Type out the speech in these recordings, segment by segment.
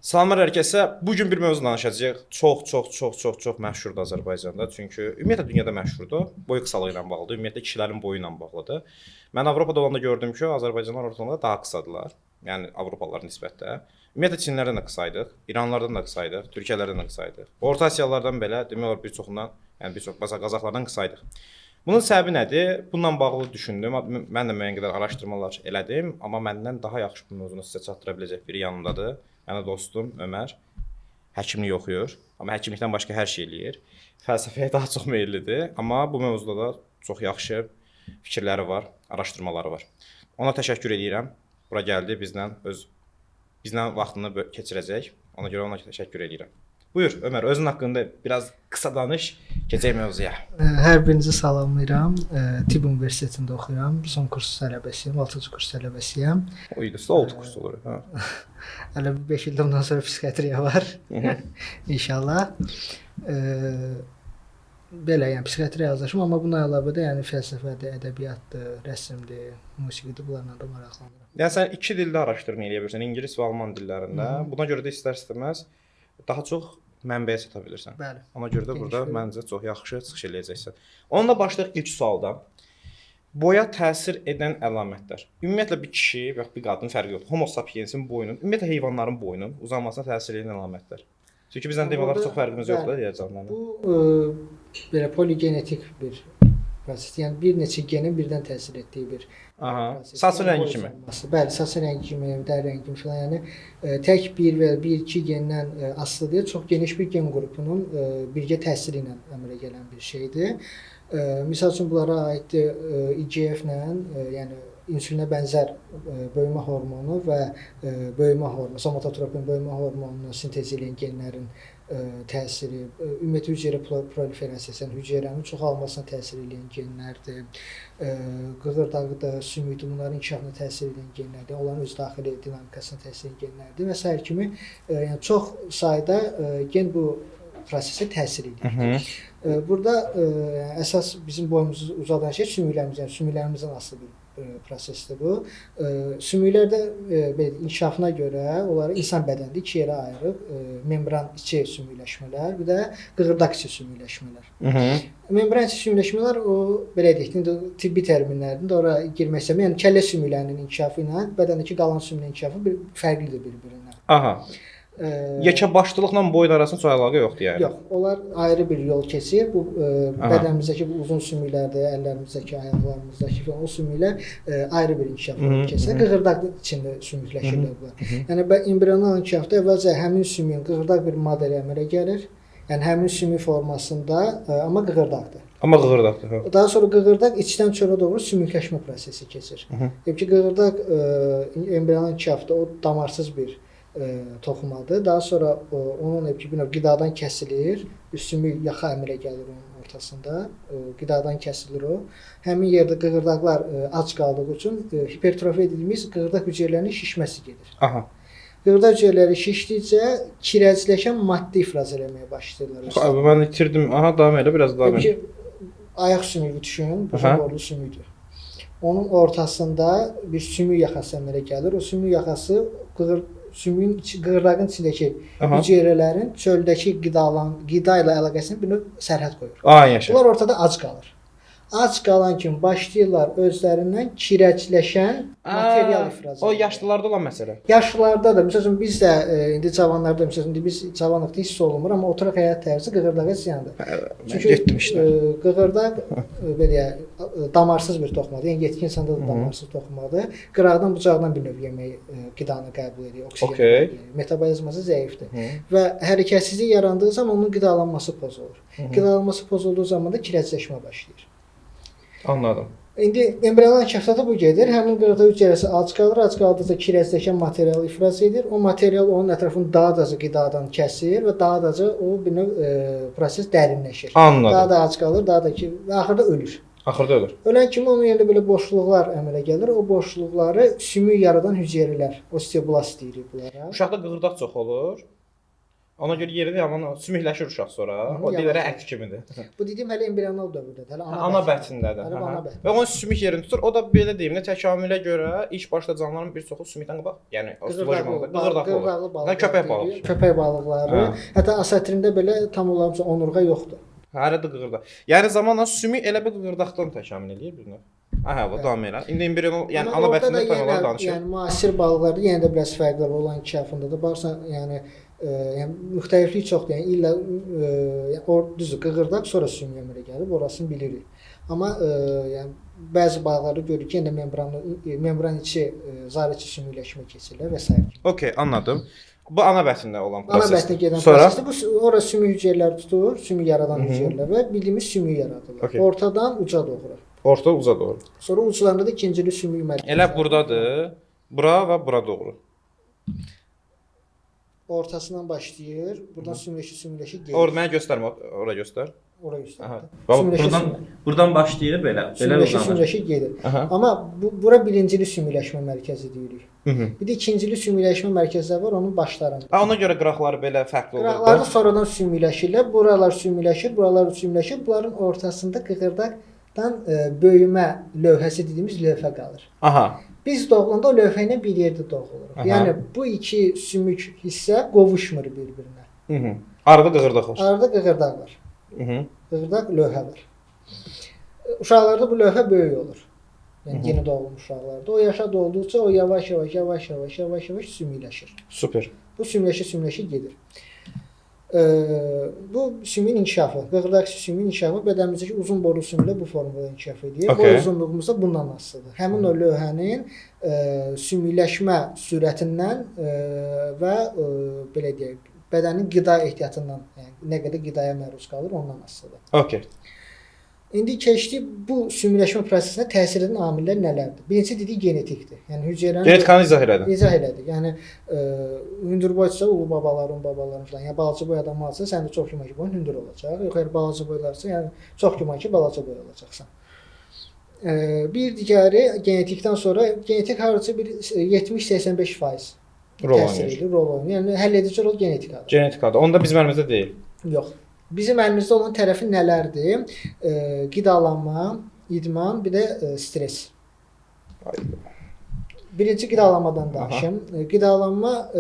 Salamlar hər kəsə. Bu gün bir mövzu danışacağıq. Çox, çox, çox, çox, çox məşhurdur Azərbaycanda. Çünki ümumiyyətlə dünyada məşhurdur. Boy qısalığı ilə bağlıdır. Ümumiyyətlə kişilərin boyu ilə bağlıdır. Mən Avropada olanda gördüm ki, Azərbaycanlılar ortalama daha qısadılar. Yəni Avropalılar nisbətdə. Ümumiyyətlə Çinlərdən də qısaydıq, İranlardan da qısaydıq, Türkiyələrdən də qısaydıq. Orta Asiyalılardan belə demək olar bir çoxundan, yəni bir çox məsələn Qazaxlardan qısaydıq. Bunun səbəbi nədir? Bununla bağlı düşündüm. Mən də müəyyən qədər araşdırmalar elədim, amma məndən daha yaxşı bu mövzunu sizə çatdıra biləcək biri yanımdadır. Yəni dostum Ömər həkimlik oxuyur, amma həkimlikdən başqa hər şey eləyir. Fəlsəfəyə daha çox meyllidir, amma bu mövzuda da çox yaxşı fikirləri var, araşdırmaları var. Ona təşəkkür edirəm. Bura gəldi, bizlə vaxtını keçirəcək. Ona görə ona təşəkkür edirəm. Buyur Ömər, özün haqqında biraz qısa danış, keçək mövzuya. Hər birinizi salamlayıram. Tibb Universitetində oxuyuram. Son kurs tələbəsiyəm, 6-cı kurs tələbəsiyəm. O idi, 6 kurs olur, hə. Hələ 5 ildə ondan sonra psixiatriya var. İnşallah. Belə, yəni psixiatriya hazırlaşım, amma buna əlavə də yəni fəlsəfədir, ədəbiyyatdır, rəsmdir, musiqidir, bunlarla da maraqlanıram. Yəni sən iki dildə araşdırma eləyə bilirsən, ingilis və alman dillərində. Hı -hı. Buna görə də istər-istəməz daha çox mənbəyə çata bilirsən. Bəli. Ona görə də burada məncə çox yaxşı çıxış eləyəcəksən. Onunla başlayaq ilk sualdan. Boya təsir edən əlamətlər. Ümumiyyətlə bir kişi və bir qadın fərqi yoxdur. Homo sapiensin boyunun, ümumiyyətlə heyvanların boyunun uzanmasına təsir edən əlamətlər. Çünki bizdən demək olar çox fərqimiz yoxdur digər canlılarla. Bu belə poligenetik bir proses. Yəni bir neçə genin birdən təsir etdiyi bir proses. Saçın rəngi kimi. Bəli, saçın rəngi kimi, dər rəngi kimi filan. Yəni tək bir və bir-iki gendən asılı deyil, çox geniş bir gen qrupunun birgə təsiri ilə əmələ gələn bir şeydir. Misal üçün bunlara aiddir IGF-lə, yəni insülinə bənzər böyümə hormonu və böyümə hormonu, somatotropin böyümə hormonunu sintez edən genlərin təsiri, ümumiyyətlə hüceyrə proliferasiyası, yəni hüceyrənin çoxalmasına təsir edən genlərdir. Qığırdağıdır, sümükdür, bunların inkişafına təsir edən genlərdir, onların öz daxili dinamikasına təsir edən genlərdir və sair kimi, yəni çox sayda gen bu prosesə təsir edir. Burada əsas bizim boyumuzu uzadan şey sümüklərimiz, yəni sümüklərimizdən asılı bir prosesdir bu. Sümüklərdə belə inkişafına görə onları insan bədənində iki yerə ayırıb, membran içi sümükləşmələr, bir də qığırdaq içi sümükləşmələr. Membran içi sümükləşmələr o belə deyək, indi tibbi terminlərdir, ora girmək istəmirəm. Yəni kəllə sümüklərinin inkişafı ilə bədəndəki qalan sümüyün inkişafı bir fərqlidir bir-birindən. Aha. Yekə başlılıqla boyun arasında çox əlaqə yoxdur yəni. Yox, onlar ayrı bir yol keçir. Bu bədənimizdəki bu uzun sümüklərdə, əllərimizdəki, ayaqlarımızdakı falan o sümüklər ayrı bir inkişaf yolu keçir. Qığırdaq içində sümükləşirlər bunlar. Yəni embrional inkişafda əvvəlcə həmin sümüyün qığırdaq bir modeli əmələ gəlir. Yəni həmin sümük formasında, amma qığırdaqdır. Amma qığırdaqdır, hə. Daha sonra qığırdaq içdən çölə doğru sümükləşmə prosesi keçir. Deyib ki, qığırdaq embrional inkişafda o damarsız bir toxumadır. Daha sonra onun bir növ qidadan kəsilir, bir sümük yaxa əmələ gəlir onun ortasında. Qidadan kəsilir o. Həmin yerdə qığırdaqlar ac qaldığı üçün hipertrofiya dediyimiz qığırdaq hüceyrələrinin şişməsi gedir. Aha. Qığırdaq hüceyrələri şişdikcə kirəcləşən maddə ifraz eləməyə başlayırlar. Abi, mən itirdim. Aha, davam elə, biraz davam elə. Ayaq sümüyü düşün, uzun borlu sümükdür. Onun ortasında bir sümük yaxası əmələ gəlir. O sümük yaxası sümüyün qığırdağın içindəki hüceyrələrin çöldəki qida ilə əlaqəsini bir növ sərhəd qoyur. Bunlar ortada ac qalır. Ac qalan kimi başlayırlar özlərindən kirəcləşən material ifraz edir. O yaşlılarda olan məsələ. Yaşlılarda da, məsəl üçün biz də indi cavanlarda, məsəl üçün biz cavanlıqda hiss olunmur, amma oturaq həyat tərzi qığırdağa ziyandır. Çünki qığırdaq belə damarsız bir toxumadır. Yəni yetkin insanda da damarsız toxumadır. Qıraqdan bucaqdan bir növ yemək qidanı qəbul edir, oksigen qəbul edir. Metabolizması zəifdir. Və hərəkətsizlik yarandığı zaman onun qidalanması pozulur. Qidalanması pozulduğu zaman da kirəcləşmə başlayır. Anladım. İndi embrional inkişafda da bu gedir. Həmin qığırdaq hüceyrəsi ac qalır, ac qaldıqca kirəcləşən material ifraz edir. O material onun ətrafını daha da qidadan kəsir və daha da o bir növ proses dərinləşir. Anladım. Daha da ac qalır, daha da ki və axırda ölür. Axırda ölür. Ölən kimi onun yerində belə boşluqlar əmələ gəlir. O boşluqları sümük yaradan hüceyrələr, osteoblast deyirik bunlara. Uşaqda qığırdaq çox olur. Ona görə yerini yaman sümükləşir uşaq sonra. O deyirlər Yavaş. ət kimidir. Bu dediyim hələ embrional dövrdədir. Hələ ana, Ana bətindədir. Hələ Hə, ana hə. bətində. Və onun sümük yerini tutur. O da belə deyim də təkamülə görə ilk başda canlıların bir çoxu sümükdən qabaq, yəni osteoloji manada qığırdaqlı olur. Qığırdaqlı balıqlar. Hə, köpək balığı. deyilir. Köpək balıqları. Hə. Hətta asatrində belə tam olaraq onurğa yoxdur. Hələ də qığırdaq. Yəni zamanla sümük elə bir qığırdaqdan təkamül eləyir bir növ. Aha, bu davam elə. İndi embrional, yəni Amma ana orada da bətində tam yenə, olaraq danışır. Yəni müasir balıqlarda yenə də biraz fərqlər olan inkişafında da baxsan, yəni yəni müxtəliflik çoxdur. Yəni illə düzdür, qığırdaq sonra sümük əmələ gəlib, orasını bilirik. Amma yəni bəzi balıqlarda görürük ki, yenə də membran içi, zar içi sümükləşmə keçirlər və sair. Okey, anladım. Bu ana bətində olan Ana prosesdir. bətnə gedən Sonra prosesdir. Bu ora sümük hüceyrələri tutur, sümük yaradan hüceyrələr və bildiyimiz sümük yaradırlar. Okey. Ortadan uca doğru. Orta uca doğru. Sonra uclarında da ikincili sümük mərkəzi. Elə burdadır. Bura və bura doğru. Ortasından başlayır. Buradan sümükləşir, sümükləşir gedir. Orada mənə göstərmə, ora göstər. Ora göstərdi. Aha. Bax Sümükləşir, buradan buradan başlayır belə, belə sümükləşir, uzanır. sümükləşir gedir. Aha. Amma bura birincili sümükləşmə mərkəzi deyirik. Hı -hı. Bir də ikincili sümükləşmə mərkəzləri var onun başlarında. Ha, ona görə qıraqları belə fərqli olur. Qıraqları da sonradan sümükləşirlər. Buralar sümükləşir, buralar sümükləşir. Bunların ortasında qığırdaqdan böyümə lövhəsi dediyimiz lövhə qalır. Aha. Biz doğulanda o lövhə ilə bir yerdə doğuluruq. Aha. Yəni bu iki sümük hissə qovuşmur bir-birinə. Hı -hı. Arada qığırdaq var. Arada qığırdaq var. Hı -hı. Qığırdaq lövhə var. Uşaqlarda bu lövhə böyük olur. Yəni yeni doğulmuş uşaqlarda. O yaşa dolduqca o yavaş-yavaş, yavaş-yavaş, yavaş-yavaş sümükləşir. Super. Bu sümükləşir, sümükləşir gedir. Bu sümüyün inkişafı, qığırdaq sümüyün inkişafı bədənimizdəki uzun boru sümüklər bu formada inkişaf edir. Okey. Boy uzunluğumuz da bundan asılıdır. Həmin o lövhənin sümükləşmə sürətindən və belə deyək, bədənin qida ehtiyatından, yəni nə qədər qidaya məruz qalır, ondan asılıdır. Okey. İndi keçdik bu sümükləşmə prosesinə təsir edən amillər nələrdir? Birincisi dedik genetikdir. Yəni hüceyrənin Genetikanı izah elədin. İzah elədi. Yəni hündürboysa ulu babaların, babaların filan. Yəni balaca boy adam varsa, sən də çox güman ki, boyun hündür olacaq. Yox, əgər balaca boylarsa, yəni çox güman ki, balaca boy olacaqsan. Bir digəri genetikdən sonra genetik hardasa bir 70-85% Rol təsir oynayır. edir, rol oynayır. Yəni həll edici rol genetikadır. Genetikada. Onda bizim əlimizdə deyil. Yox. Bizim əlimizdə olan tərəfi nələrdir? Qidalanma, idman, bir də stres. Birinci qidalanmadan danışım. Qidalanma,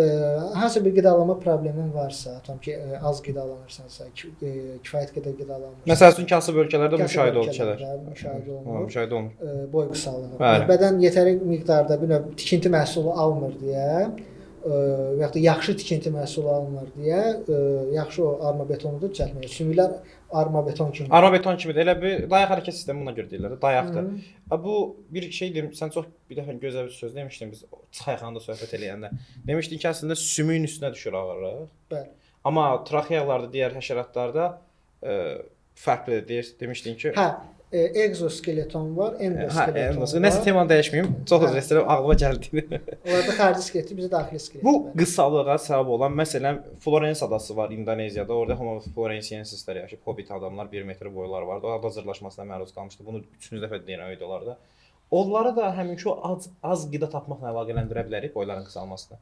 hansısa bir qidalanma problemin varsa, atıram ki, az qidalanırsansa, kifayət qədər qidalanmırsan. Məsəl üçün kasıb ölkələrdə Kasıb müşahidə olur şeylər. ölkələrdə müşahidə Ha, olunur. müşahidə olunur. Boy qısalığı. Bəli. Bədən yetəri miqdarda bir növ tikinti məhsulu almır deyə, və yaxud da yaxşı tikinti məhsulu almır deyə, yaxşı o arma betonu da düzəltmək. Sümüklər arma beton kimi. Arma beton kimidir. Elə bir dayaq hərəkət sistemi buna görə deyirlər də, dayaqdır. Hı. Ha, bu bir şey deyim, sən çox bir dəfə gözəl bir söz demişdin biz çayxanada söhbət eləyəndə. Demişdin ki, əslində sümüyün üstünə düşür ağırlıq. Bəli. Amma traxeyalarda, digər həşəratlarda fərqlidir. Demişdin ki, Hə, egzoskeleton var, hə, endoskeleton var. nəsə temanı dəyişməyim. Çox Hə. üzr istəyirəm, ağlıma gəldi. Onlarda xarici skeletdir, bizdə daxili skelet. Bu Bəli. qısalığa səbəb olan, məsələn, Florens adası var İndoneziyada. Orada Homo floresiensislər yaşayıb, hobbit adamlar 1 metr boyları vardı. O ada cırlaşmasına məruz qalmışdı. Bunu 3-cü dəfə deyirəm videolarda. Onları da həminki o az qida tapmaqla əlaqələndirə bilərik boyların qısalmasına.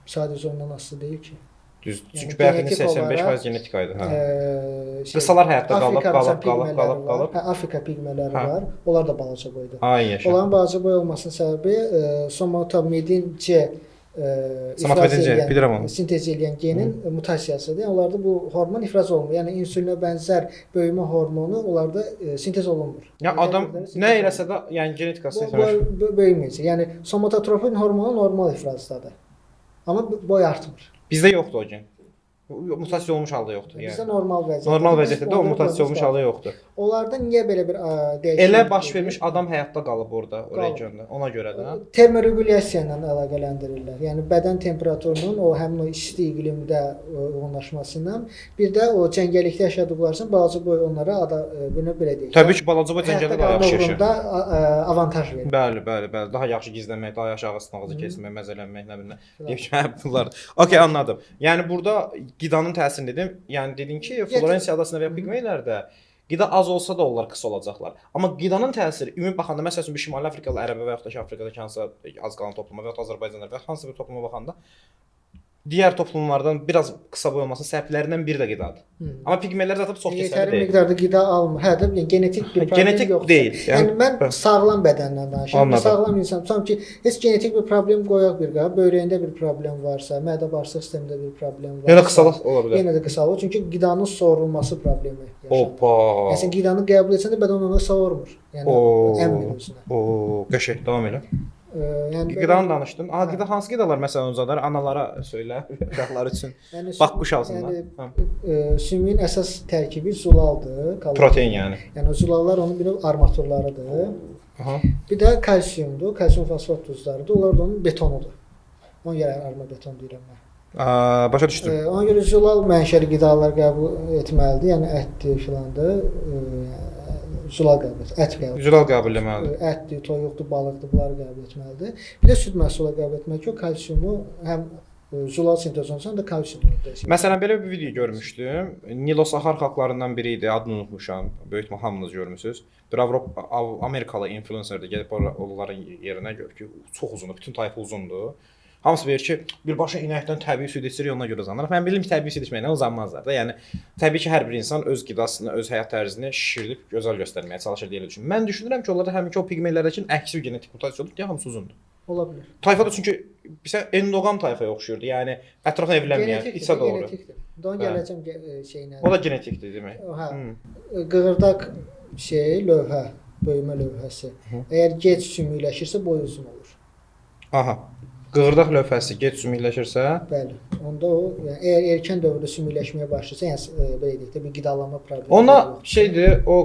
Sadəcə ondan asılı deyil ki. Düz. Yəni Çünki bayaq genetik 85% olaraq, genetika idi, hə. Şey, Qısalar həyatda qalıb, Afrika qalıb, məsələn, qalıb, piqmələri qalıb, var. qalıb. Hə, Afrika piqmələri Hə. var. Onlar da balaca boyda. Ay yaşa. Onların balaca boy olmasının səbəbi somatomedin C ifraz Somatomedin C, eləyən, bilirəm onu. sintez eləyən genin mutasiyasıdır. Yəni onlarda bu hormon ifraz olunmur. Yəni insulinə bənzər böyümə hormonu onlarda sintez olunmur. Yəni adam Sintez nə olunmur. eləsə də, yəni genetikası Bu, boy böyüməyəcək. Yəni somatotropin hormonu normal ifrazdadır. Amma boy artmır. Bizdə yoxdur o gen. Mutasiya olmuş halda yoxdur. Bizdə Yəni. normal vəziyyətdə. Normal Biz vəziyyətdə o onda mutasiya olmuş qalır. halda yoxdur. Onlarda niyə belə bir dəyişiklik? Elə baş olur? vermiş adam həyatda qalıb orada, o Qalıb. regionda. Ona görə də. Termoregulyasiya ilə əlaqələndirirlər. Yəni bədən temperaturunun o həmin o isti iqlimdə uyğunlaşması ilə, bir də o cəngəllikdə yaşadıqları üçün balaca boy onlara ada bunu belə deyək. Təbii ki, balaca boy Həyatda cəngəldə daha qalma yaxşı yaşayır. uğrunda avantaj verir. Bəli, bəli, bəli. Daha yaxşı gizlənmək, daha yaxşı ağızdan ağzı keçmək, məzələnmək, nə bilim. Deyim ki, hə, bunlar. Okey, anladım. Yəni burada qidanın təsirini dedim. Yəni dedin ki, Florensiya adasında və ya Pigmeylərdə qida az olsa da onlar qısa olacaqlar. Amma qidanın təsiri ümumi baxanda, məsəl üçün bir Şimali Afrikalı ərəbə və yaxud da ki, Afrikadakı hansısa az qalan topluma və ya da Azərbaycanlılar və ya hansısa bir topluma baxanda digər toplumlardan biraz qısa boy olmasının səbəblərindən biri də qidadır. Amma piqmeylər zaten çox keçərli Yetəri deyil. miqdarda qida almır. Hə də, yəni genetik bir problem Genetik yoxdur. deyil. Yəni mən Bəli. sağlam bədəndən danışıram. Anladım. Sağlam insan, tutam ki, heç genetik bir problem qoyaq bir qırağa, böyrəyində bir problem varsa, mədə-bağırsaq sistemində bir problem varsa, Yenə qısalıq ola bilər. Yenə də qısalıq, çünki qidanın sorulması problemi yaşanır. Opa. Yəni sən qidanı qəbul etsən də bədən onu sormur. Yəni Oo. əmmir özünə. Oo, qəşəng, davam elə. Yəni belə- Qidanı danışdın. Aha, Hə. qida hansı qidalar məsələn uzadar analara söylə uşaqlar üçün. Yəni Bax quş alsınlar. Yəni Hə. sümüyün əsas tərkibi zulaldır. Kalori. Protein yəni. Yəni o zulallar onun bir növ armaturlarıdır. Aha. Bir də kalsiumdur, kalsium fosfat duzlarıdır. Onlar da onun betonudur. Ona görə arma beton deyirəm mən. Aa, başa düşdüm. Ona görə zulal mənşəli qidalar qəbul etməlidir. Yəni ətdir filandır. Zulal qəbul et, ət qəbul. Zülal qəbul etməlidir. Ətdir, toyuqdur, balıqdır, bunları qəbul etməlidir. Bir də süd məhsulu qəbul etmək ki, o kalsiumu həm zulal sintez olunsa, həm də kalsium orada. Məsələn belə bir video görmüşdüm. Nilo-Sahar xalqlarından biri idi, adını unutmuşam. Böyük ehtimal hamınız görmüsüz. Bir Avropa Amerikalı influencerdir. Gedib onların yerinə gör ki, çox uzundur, bütün tayfa uzundur. Hamısı deyir ki, birbaşa inəkdən təbii süd içirik, ona görə uzanır. Mən bilirəm ki, təbii süd içməklə uzanmazlar da. Yəni təbii ki, hər bir insan öz qidasını, öz həyat tərzini şişirdib gözəl göstərməyə çalışır deyə düşünürəm. Mən düşünürəm ki, onlarda həminki o piqmeylərdəki əksi genetik mutasiya olub deyə hamısı uzundur. Ola bilər. Tayfa da çünki bizə endoqam tayfaya oxşuyurdu. Yəni ətrafına evlənməyən, Genetikdir, içə doğru. Genetikdir. Ona Hə. gələcəm şeyinə. O da genetikdir demək. Hə. Hmm. Qığırdaq şey, lövhə, böyümə lövhəsi. Hı. Əgər gec sümükləşirsə boy uzun olur. Aha. Qığırdaq lövhəsi gec sümükləşirsə, Bəli. Onda o, yəni əgər erkən dövrdə sümükləşməyə başlasa, yəni belə deyək də bir qidalanma problemi ona yoxdur. şeydir, o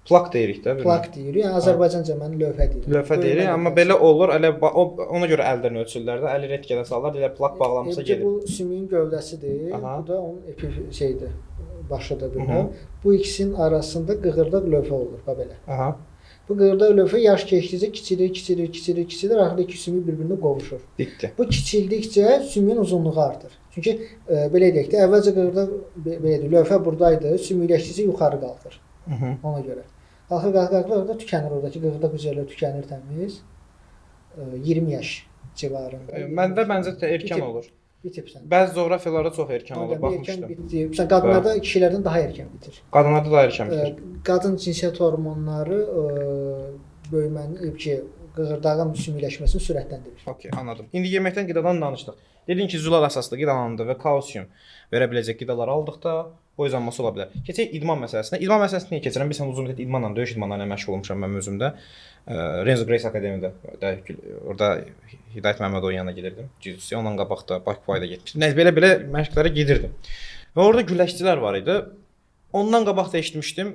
plak deyirik də. bilmirəm. Plak deyirik. Yəni Azərbaycanca mən lövhə deyirəm. Lövhə deyirik, Böyümə amma lövhəsi. belə olur. Elə ona görə əldən ölçürlər də, əli rentgenə salırlar, deyirlər plak bağlanmışsa Ki, gedib. bu sümüyün gövdəsidir. Aha. Bu da onun epi şeydir, başıdır bir Hı hı. növ. Bu ikisinin arasında qığırdaq lövhə olur, bax belə. Aha. Bu qığırdaq lövhə yaş keçdikcə kiçilir, kiçilir, kiçilir, kiçilir, axırda iki sümük bir-birinə qovuşur. Bitdi. Bu kiçildikcə sümüyün uzunluğu artır. Çünki belə deyək də, əvvəlcə qığırdaq belə deyək, lövhə buradaydı, sümükləşdikcə yuxarı qalxır. Hı -hı. Ona görə. Qalxır, qalxır, qalxır, orada tükənir oradakı qığırdaq hüceyrələr tükənir təmiz. 20 yaş civarında. Məndə məncə də erkən Bitib. olur. Bitib sən. Bəzi coğrafiyalarda çox erkən olur, Erkən baxmışdım. bitdi. Məsələn, qadınlarda kişilərdən daha erkən bitir. Qadınlarda da erkən bitir. Qadın cinsiyyət hormonları böyümənin ki, qığırdağın sümükləşməsini sürətləndirir. Okey, anladım. İndi yeməkdən, qidadan danışdıq. Dedin ki, zülal əsaslı qidalandı və kalsium verə biləcək qidalar aldıqda boy uzanması ola bilər. Keçək idman məsələsinə. İdman məsələsini niyə keçirəm? Bilirsən uzun müddət idmanla, döyüş idmanlarla məşğul olmuşam mən özümdə. Renzo Grace Akademiyada da orada Hidayət Məmmədovun yanına gedirdim. Jiu-jitsu ondan qabaq da Bakıya da getmişdim. Nə belə-belə məşqlərə gedirdim. Və orada güləşçilər var idi. Ondan qabaq da eşitmişdim.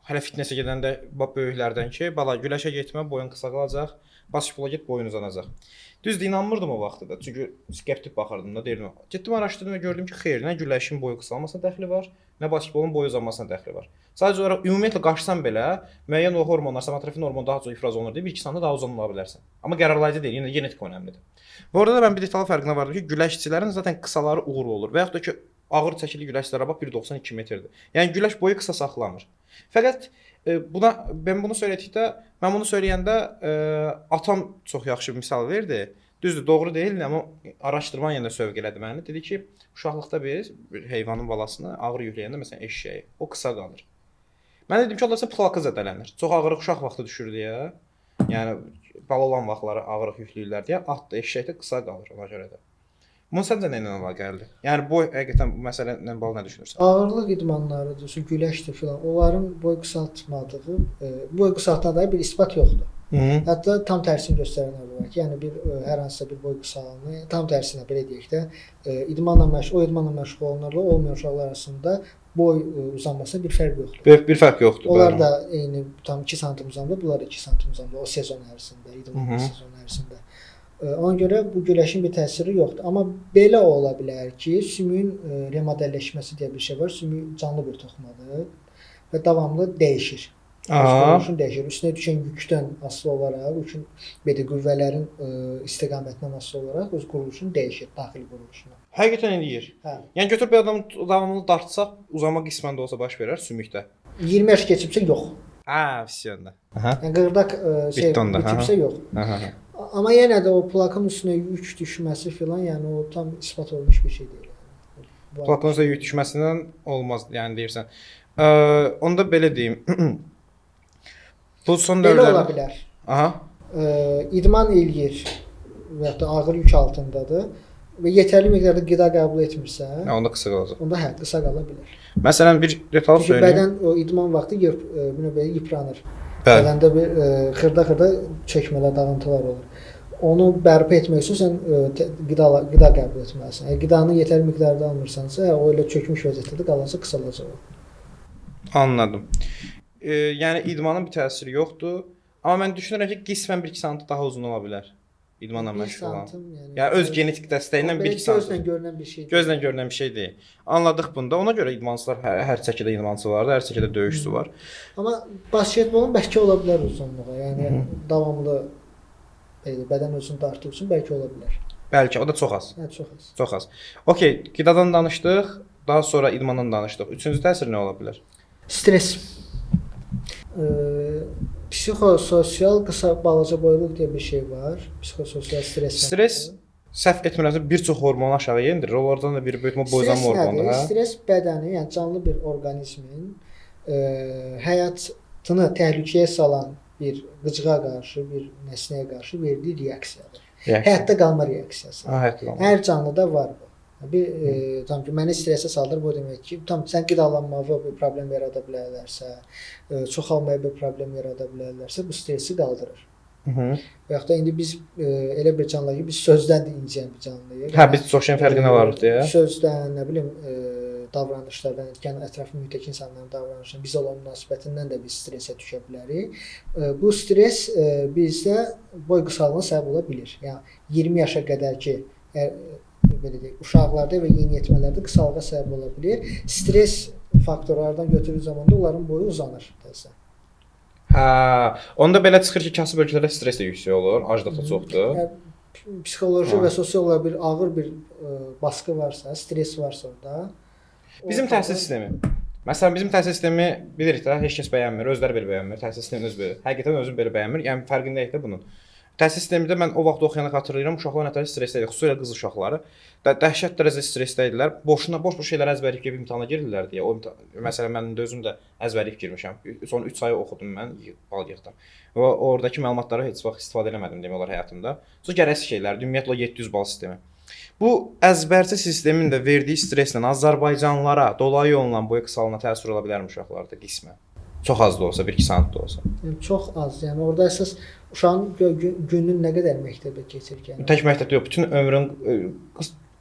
Hələ fitnessə gedəndə bax böyüklərdən ki, bala güləşə getmə, boyun qısa qalacaq. Basketbola get, boyun uzanacaq. Düzdür, inanmırdım o vaxtda da. Çünki skeptik baxırdım da, deyirdim. Getdim araşdırdım və gördüm ki, xeyr, nə güləşin boyu qısalmasına dəxli var, nə basketbolun boyu uzanmasına dəxli var. Sadəcə olaraq ümumiyyətlə qaçsan belə müəyyən o hormonlar, somatrofin hormonu daha çox ifraz olunur deyə 1-2 saniyə daha uzun ola bilərsən. Amma qərarlayıcı deyil, yenə genetik önəmlidir. Və orada da mən bir detal fərqinə vardım ki, güləşçilərin zaten qısaları uğurlu olur və yaxud da ki, ağır çəkili güləşçilərə bax 1.92 metrdir. Yəni güləş boyu qısa saxlamır. Fəqət buna mən bunu söylədikdə, mən bunu söyləyəndə atam çox yaxşı bir misal verdi. Düzdür, doğru deyildi, amma araşdırma yenə də sövq elədi məni. Dedi ki, uşaqlıqda biz bir heyvanın balasını ağır yükləyəndə, məsələn eşşəyi, o qısa qalır. Mən dedim ki, onlarsa plakı zədələnir. Çox ağır uşaq vaxtı düşür deyə. Yəni bala olan vaxtları ağırlıq yükləyirlər deyə at da eşşək də qısa qalır ona görə də. Bunun səncə nə ilə əlaqəlidir? Yəni boy həqiqətən bu məsələ ilə bağlı nə düşünürsən? Ağırlıq idmanlarıdır, güləşdir filan. Onların boy qısaltmadığı, boy qısaltdığına dair bir isbat yoxdur. Hı. Hətta tam tərsini göstərənlər də var ki, yəni bir hər hansısa bir boy qısalını tam tərsinə belə deyək də, idmanla məşğul, o idmanla məşğul olanlarla olmayan uşaqlar arasında boy uzanmasında bir fərq yoxdur. Bir fərq yoxdur. Onlar bəli. da eyni tam 2 sm uzandı, bunlar da 2 sm uzandı o sezon ərzində, idman sezonu ərzində. Ona görə bu güləşin bir təsiri yoxdur. Amma belə ola bilər ki, sümüyün remodelləşməsi deyə bir şey var. Sümük canlı bir toxumadır və davamlı dəyişir. Quruluşunu dəyişir. Üstünə düşən yükdən asılı olaraq, üçün belə qüvvələrin istiqamətindən asılı olaraq öz quruluşunu dəyişir, daxili quruluşunu. Həqiqətən eləyir. Hə. Yəni götürüb bir adamı davamlı dartsaq, uzama qismən də olsa baş verər sümükdə. 20 yaş keçibsə yox. Ha, vəsiyyəndə. Aha. Yəni qığırdaq şey Bitdi onda, bitibsə yox. Aha. Amma yenə də o plakın üstünə yük düşməsi filan, yəni o tam isbat olunmuş bir şey deyil. Yəni. Plakın üstünə yük düşməsindən olmaz, yəni deyirsən. Onda belə deyim. Bu son Belə dövrlərdə ola bilər. Aha. İdman eləyir və ya da ağır yük altındadır və yetərli miqdarda qida qəbul etmirsə, Hə, onda qısa qalacaq. onda hə, qısa qala bilər. Məsələn bir detal Çünki söyləyim. bədən o idman vaxtı belə yıpranır. Bəli. Bədəndə bir xırda-xırda çökmələr, dağıntılar olur. Onu bərpa etmək üçün sən qida qəbul etməlisən. Əgər qidanı yetərli miqdarda almırsansa, o elə çökmüş vəziyyətdə də qalarsa qısalacaq o. Anladım. Yəni idmanın bir təsiri yoxdur. Amma mən düşünürəm ki, qismən 1-2 sant daha uzun ola bilər. İdmanla Bir məşğul olan. santim, yəni. Yəni öz genetik dəstəyi ilə O belə 1-2 sant. Gözlə görünən bir şey deyil. Gözlə görünən bir şey deyil. Anladıq bunu da. Ona görə idmançılar hər çəkidə idmançı var, hər çəkidə döyüşçü var. Amma basketbolun bəlkə ola bilər uzunluğu. Yəni davamlı belə bədən ölçüsünü dartdığı üçün bəlkə ola bilər. Bəlkə o da çox az. Yəni çox az. Çox az. Okey, qidadan danışdıq, daha sonra idmandan danışdıq. Üçüncü təsir nə ola bilər? Stres. Psixososial qısa balaca boyluluq deyə bir şey var. Psixososial stres. Stres səhv etmirəmsə bir çox hormonu aşağı endirir. Onlardan da biri böyük Stres boyzanma hormonudur, nədir? hə? Stres bədəni, yəni canlı bir orqanizmin həyatını təhlükəyə salan bir qıcığa qarşı, bir nəsnəyə qarşı verdiyi reaksiyadır. Reaksiya. Həyatda qalma reaksiyası. Ha, həyatda qalma. Hər canlıda var bu. Bir tam ki məni stresə saldır, bu demək ki, tam sən qidalanmağa bir problem yarada bilərlərsə, çoxalmaya bir problem yarada bilərlərsə, bu stresi qaldırır. Hı -hı. Və yaxud da indi biz elə bir canlıyıq ki, biz sözdən də incəyən bir canlıyıq. Hə, biz çox şeyin fərqinə varıq deyə. Sözdən, nə bilim, davranışlardan, yəni ətraf mühitdəki insanların davranışından, bizə olan münasibətindən də biz stresə düşə bilərik. Bu stres bizdə boy qısalığına səbəb ola bilir. Yəni 20 yaşa qədər ki, belə deyək, uşaqlarda və yeniyetmələrdə qısalığa səbəb ola bilir. Stres faktorlardan götürdüyü zaman da onların boyu uzanır təzədən. Hə, onda belə çıxır ki, kasıb ölkələrdə stres də yüksək olur, aclıq da çoxdur. Yəni, psixoloji Ha. və sosial olaraq bir ağır bir baskı varsa, stres varsa orada. Bizim təhsil sistemi. Məsələn, bizim təhsil sistemi bilirik də, heç kəs bəyənmir, özləri belə bəyənmir. Təhsil sistemini öz belə. Həqiqətən özüm belə bəyənmir. Yəni fərqindəyik də bunun. Təhsil sistemində mən o vaxt oxuyanda xatırlayıram, uşaqlar nətər stressdə idi, xüsusilə qız uşaqları. Dəhşət dərəcədə stressdə idilər. Boşuna boş-boş şeyləri əzbərləyib gedib imtahana girirlər deyə. O məsələn mən indi özüm də əzbərləyib girmişəm. Son 3 ay oxudum mən, bal yığdım. Və oradakı məlumatları heç vaxt istifadə eləmədim demək olar həyatımda. Çox gərəksiz şeylərdir. Ümumiyyətlə o 700 bal sistemi. Bu əzbərçi sistemin də verdiyi stresslə Azərbaycanlılara dolayı yolla boyu qısalığına təsir ola bilərmi uşaqlarda qismən? Çox az da olsa, 1-2 sant da olsa. Yəni çox az. Yəni orada əsas uşağın günün nə qədər məktəbdə keçir ki, yəni. Tək məktəbdə yox, bütün ömrün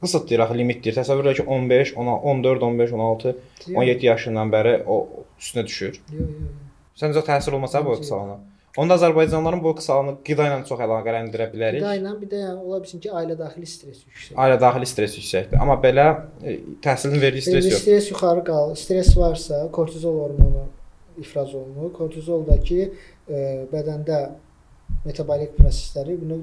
qısıt deyir axı, limit deyir. Təsəvvür elə ki 15, 14, 15, 16, 17 yaşından bəri o üstünə düşür. Yox, yox, yox. Səncə təsir olmasa boy Məncə yox. qısalığına? Onda Azərbaycanlıların boy qısalığını qida ilə çox əlaqələndirə bilərik. Qida ilə bir də yəni ola bilsin ki, ailə daxili stres yüksək. Ailə daxili stres yüksəkdir. Amma belə təhsilin verdiyi stres İndi yox. stres yuxarı qal, stres varsa kortizol hormonu ifraz olunur. Kortizol da ki, bədəndə metabolik prosesləri bunu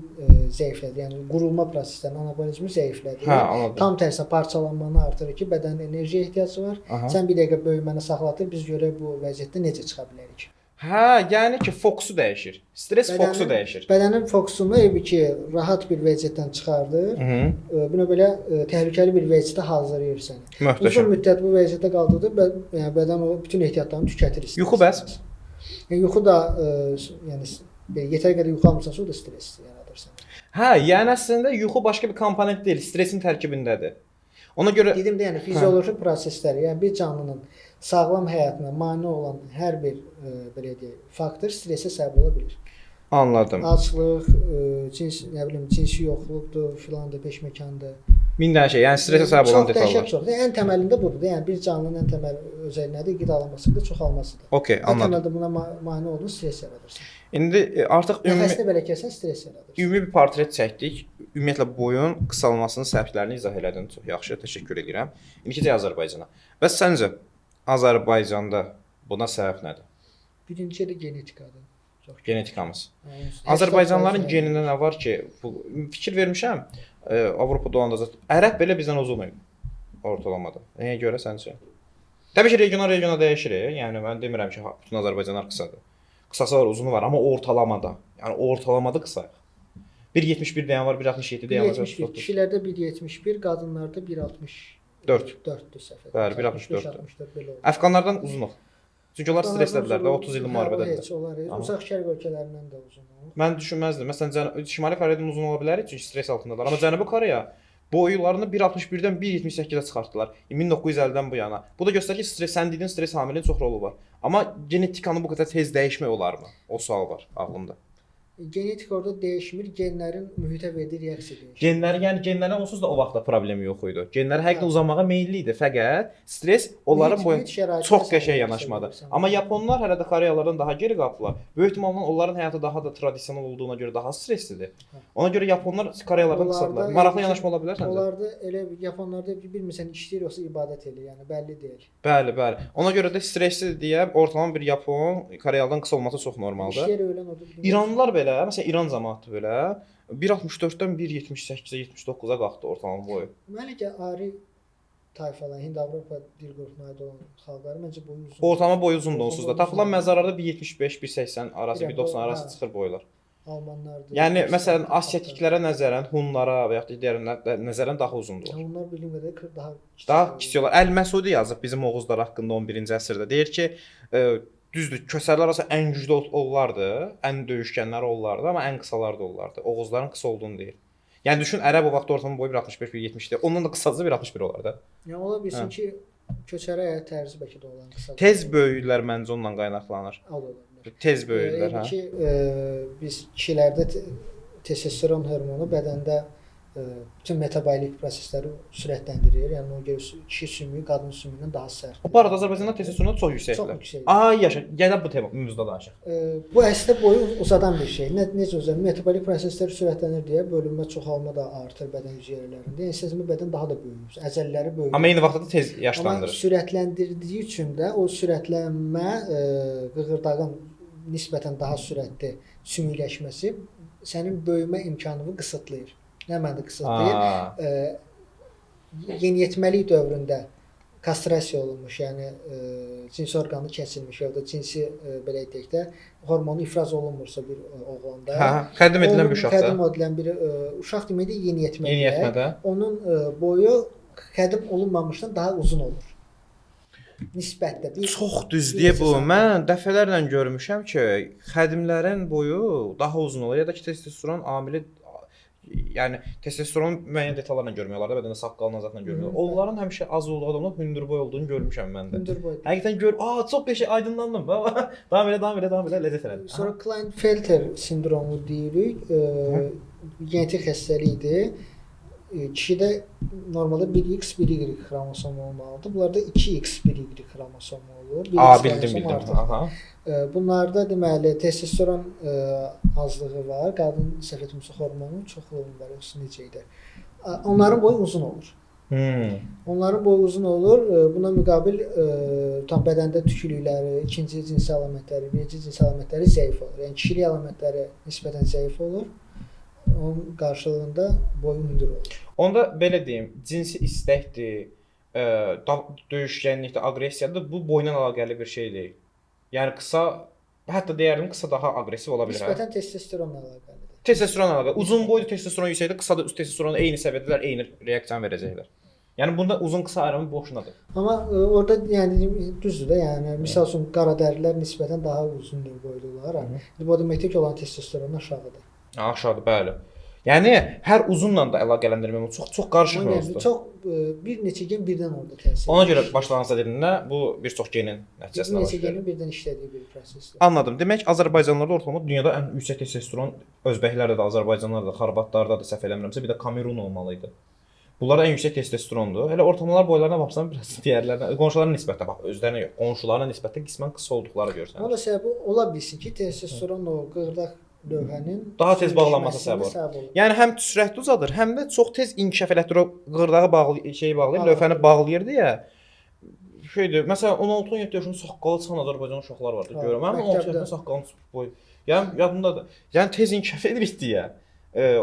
zəiflədir. Yəni qurulma proseslərini, anabolizmi zəiflədir. Hə, anladım. Tam tərsinə parçalanmanı artırır ki, bədənin enerjiyə ehtiyacı var. Aha. Sən bir dəqiqə böyüməni saxlatır, biz görək bu vəziyyətdə necə çıxa bilərik. Hə, yəni ki, fokusu dəyişir. Stres fokusu dəyişir. Bədənin fokusunu eybi ki, rahat bir vəziyyətdən çıxardır. Hı -hı. Buna belə təhlükəli bir vəziyyətə hazırlayır səni. Uzun Möhtəşəm. müddət bu vəziyyətdə qaldıqda yəni bədən o bütün ehtiyatlarını tükətir istər. Yuxu bəs? Yəni yuxu da yəni belə yetər qədər yuxu almırsansa o da stres yaradır sənə. Hə, yəni əslində yuxu başqa bir komponent deyil, stresin tərkibindədir. Ona görə Dedim də, yəni fizioloji proseslər, yəni bir canlının sağlam həyatına mane olan hər bir belə deyək, faktor stresə səbəb ola bilir. Anladım. Aclıq, cins, nə bilim, cinsi yoxluqdur, filandır, peşməkandır. Min dənə şey, yəni stresə səbəb olan Çox dəhşət detallar. çoxdur. Ən təməlində budur da. Yəni bir canlının ən təməl özəlliyi nədir? Qidalanmasıdır, çoxalmasıdır. Okey, Ən anladım. təməldə buna mane olduğun stres yaradırsan. İndi artıq ümumi Nəfəsini belə kəsən stres yaradırsan. ümumi bir portret çəkdik. Ümumiyyətlə boyun qısalmasının səbəblərini izah elədin. Çox yaxşı, təşəkkür edirəm. İndi keçək Azərbaycana. Bəs səncə Azərbaycanda buna səbəb nədir? Birinci yerdə genetikadır. Çox Genetikamız. Yəni, Azərbaycanlıların 80% genində nə var ki, bu fikir vermişəm. Avropada olanda zat ərəb belə bizdən uzun idi ortalamada. Nəyə görə səncə? Təbii ki, regiona regiona dəyişir. Yəni mən demirəm ki, bütün Azərbaycanlar qısadır. Qısası var, uzunu var, amma ortalamada, yəni ortalamada qısayıq. 1.71 deyən var, 1.67 deyən var. 1.71. Kişilərdə 1.71, qadınlarda 1.64 4-dür səhv Bəli, 1.64-dür. 64 belə olur. Əfqanlardan uzunuq. Çünki onlar stressdədirlər də, 30 illik müharibədədirlər. Heç onlar heç. Uzaq Şərq ölkələrindən də uzunuq. Mən düşünməzdim. Məsələn, Şimali Koreyadan uzun ola bilərik, çünki stress altındadılar. Amma Cənubi Koreya boylarını 1.61-dən 1.78-ə çıxartdılar 1950-dən bu yana. Bu da göstərir ki, stress, sən dediyin stress amilinin çox rolu var. Amma genetikanı bu qədər tez dəyişmək olarmı? O sual var ağlımda. Genetik orada dəyişmir, genlərin mühitə verdiyi reaksiya dəyişir. Genləri, yəni genlərin onsuz da o vaxtda problemi yox idi. Genləri həqiqətən uzanmağa meyilli idi. Fəqət stress onların boyu çox qəşəng yanaşmadı. Amma yaponlar hələ də Koreyalılardan daha geri qaldılar. Böyük ehtimalla onların həyatı daha da tradisional olduğuna görə daha stresslidir. Ona görə yaponlar Koreyalılardan qısadılar. Maraqlı yanaşma ola bilər səncə? Onlarda elə yaponlarda bilmirsən işləyir yoxsa ibadət eləyir, yəni bəlli deyil. Bəli, bəli. Ona görə də stresslidir deyə ortalama bir yapon Koreyalıdan qısa olması çox normaldır. İşləyir öyrən orada. İranlılar belə, məsələn İran cəmaəti belə 1.64-dən 1.78-ə, 79-a qalxdı ortalama boyu. Məncə ari tayfalar, Hind-Avropa dil qrupuna aid olan xalqlar məncə boyu uzun. Ortalama boyu uzundur onsuz da. Tapılan məzarlarda 1.75, 1.80 arası, 1.90 arası çıxır boylar. Almanlardır. Yəni məsələn asiatiklərə nəzərən Hunlara və yaxud da digərlərinə nəzərən daha uzundular. Hunlar bildiyim qədər daha kiçik. Daha kiçik olar. Əl-Məsudi yazıb bizim Oğuzlar haqqında 11-ci əsrdə. Deyir ki, düzdür, köçərlər arası ən güclü onlardı, ən döyüşkənlər onlardı, amma ən qısalar da onlardı. Oğuzların qısa olduğunu deyir. Yəni düşün, ərəb o vaxt ortalama boyu 1.65, 1.70-dir. Ondan da qısası 1.61 olar da. Yəni ola bilsin ki, köçəri həyat tərzi bəlkə də olan qısa. Tez böyüyürlər məncə ondan qaynaqlanır. O da ola bilər. Tez böyüyürlər, hə. Ki, biz kişilərdə testosteron hormonu bədəndə bütün metabolik prosesləri sürətləndirir. Yəni ona görə kişi sümüyü qadın sümüyündən daha sərt. O barədə Azərbaycanda testosteron çox yüksəkdir. Çox yüksəkdir. Ay yaşa, gələ bu tema mövzuda danışaq. Bu əslində boyu uzadan bir şey. Necə uzadan? Metabolik proseslər sürətlənir deyə bölünmə çoxalma da artır bədən hüceyrələrində. Yəni istəsəmə bədən daha da böyüyür. Əzələləri böyüyür. Amma eyni vaxtda da tez yaşlandırır. Amma sürətləndirdiyi üçün də o sürətlənmə qığırdağın nisbətən daha sürətli sümükləşməsi sənin böyümə imkanını qısıtlayır. Nə mənada qısıtlayır? Yeniyetməlik dövründə kastrasiya olunmuş, yəni cinsi orqanı kəsilmiş ya da cinsi belə deyək də hormonu ifraz olunmursa bir oğlanda, xədim edilən bir uşaqda, xədim edilən bir uşaq demək də yeniyetmədə, onun boyu xədim olunmamışdan daha uzun olur. Nisbətdə bir çox düz deyə bu. Mən dəfələrlə görmüşəm ki, xədimlərin boyu daha uzun olur ya da ki, testosteron amili, yəni testosteron müəyyən detallarla görmək olar da, bədəndə saqqalla zaten görmək olar. Onların həmişə az olduğu adamlar hündürboy olduğunu görmüşəm mən də. Hündürboy. Həqiqətən gör, çox qəşəng aydınlandım. Davam elə, davam elə, davam elə, ləzzət elədim. Sonra Klinefelter sindromu deyirik. Genetik xəstəlikdir. Kişidə normalda 1X, 1Y xromosomu olmalıdır. Bunlarda 2X, 1Y xromosomu olur. Bildim, bildim. Aha. Bunlarda deməli testosteron azlığı var. Qadın səhv etmirəmsə hormonun çoxluğu var, yoxsa necə idi? Onların boyu uzun olur. Onların boyu uzun olur. Buna müqabil tam bədəndə tükülükləri, ikinci cinsi əlamətləri, birinci cinsi əlamətləri zəif olur. Yəni kişilik əlamətləri nisbətən zəif olur. Onun qarşılığında boyu hündür olur. Onda belə deyim, cinsi istəkdir, döyüşkənlikdir, aqressiyadır, bu boyla əlaqəli bir şey deyil. Yəni qısa, hətta deyərdim qısa daha aqressiv ola bilər. Nisbətən testosteronla əlaqəlidir. Testosteronla əlaqəli. Uzun boylu testosteron yüksəkdir, qısa da testosteron eyni səviyyədələr, eyni reaksiyanı verəcəklər. Yəni bunda uzun qısa ayrımı boşunadır. Amma orada yəni düzdür də, yəni misal üçün qaradərilər nisbətən daha uzun boylular. İndi bu deməkdir ki, olan testosteron aşağıdır. Aşağıdır, bəli. Yəni hər uzunla da əlaqələndirmək çox çox qarışıq mövzudur. Çox bir neçə gen birdən orada təsir. Ona görə başlanğıcda dedim də, bu bir çox genin nəticəsində baş verir. Bir neçə genin birdən işlədiyi bir prosesdir. Anladım. Demək Azərbaycanlılarda ortalama dünyada ən yüksək testosteron özbəklərdə də, Azərbaycanlılarda da, Xorvatlarda da səhv eləmirəmsə, bir də Kamerun olmalı idi. Bunlar ən yüksək testosterondur. Hələ ortalamalar boylarına baxsan biraz digərlərinə, qonşularına nisbətdə bax, özlərinə yox, qonşularına nisbətdə qismən qısa olduqları görsənir. Onun da səbəbi ola bilsin ki, testosteron o qığırdaq lövhənin daha tez bağlanması səbəb olur. Yəni həm sürətli uzadır, həm də çox tez inkişaf elətdirir. O qığırdağı bağlı şeyi bağlayır, lövhəni bağlayır deyə. Şeydir, məsələn 16-17 yaşında saqqalı çıxan Azərbaycan uşaqlar vardı. Görürəm, mənim 16 yaşında saqqalım boy. Yəni yadımdadır. Yəni tez inkişaf edirik deyə.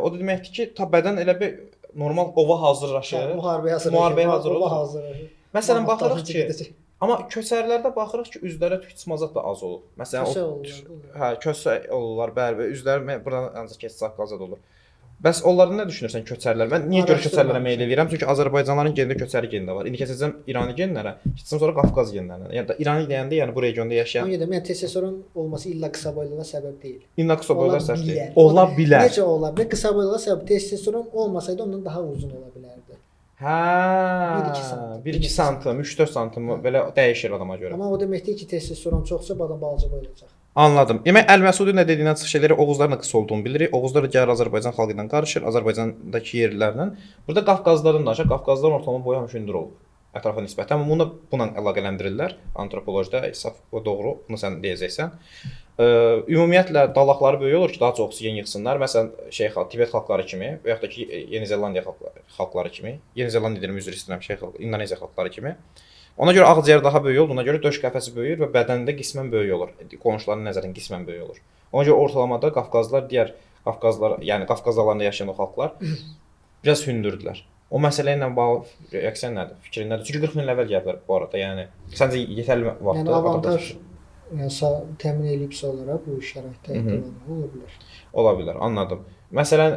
O da deməkdir ki, ta bədən elə bir normal ova hazırlaşır. Müharibəyə hazırlaşır. Müharibəyə hazır olur. Məsələn baxırıq ki, amma köçərlərdə baxırıq ki, üzlərə tük çıxmazat da az olur. Məsələn, kösə olurlar, hə, kösə olurlar, bəli, üzləri buradan ancaq keç saqqal zad olur. Bəs onlardan nə düşünürsən köçərlər? Mən niyə görə köçərlərə meyl eləyirəm? Çünki Azərbaycanlıların genində köçəri geni də var. İndi keçəcəm İrani genlərə, keçəcəm sonra Qafqaz genlərinə. Yəni da İrani deyəndə, yəni bu regionda yaşayan Ona görə yəni testosteron olması illa qısa boyluluğa səbəb deyil. İlla qısa boylular səhv deyil. Ola bilər. Necə ola bilər? Qısa boyluluğa səbəb testosteron olmasaydı ondan daha uzun ola bilərdi. Hə. 1-2 santim. 1-2 santim, 3-4 santim belə dəyişir adama görə. Amma o demək deyil ki, testosteron çoxsa bu adam balaca boylu olacaq. Anladım. Demək Əl-Məsudi nə dediyindən çıxış edirik. Oğuzların da qısa olduğunu bilirik. Oğuzlar da gəlir Azərbaycan xalqı ilə qarışır, Azərbaycandakı yerlilərlə. Burada Qafqazlardan danışaq. Qafqazların ortalama boyu həmişə hündür olub ətrafa nisbətən. Amma bunu buna əlaqələndirirlər antropologiyada. Saf o doğru. Bunu sən deyəcəksən. Ümumiyyətlə dalaqları böyük olur ki, daha çox oksigen yığsınlar. Məsələn, Tibet xalqları kimi və yaxud da ki, Yeni Zelandiya xalqları kimi. Yeni Zelandiya deyirəm, üzr istəyirəm, İndoneziya xalqları kimi. Ona görə ağciyər daha böyük olduğuna görə döş qəfəsi böyüyür və bədəndə qismən böyük olur. Qonşuların nəzərən qismən böyük olur. Ona görə ortalamada Qafqazlar digər Qafqazlar, yəni Qafqaz dağlarında yaşayan o xalqlar biraz hündürdülər. O məsələ ilə bağlı reaksiyan nədir? Fikrin nədir? Çünki 40 min il əvvəl gəliblər bu arada. Yəni səncə yetərli vaxtdır? Yəni avantaj yəni təmin eləyibsə onlara bu şəraitdə ola bilər. Ola bilər, anladım. Məsələn,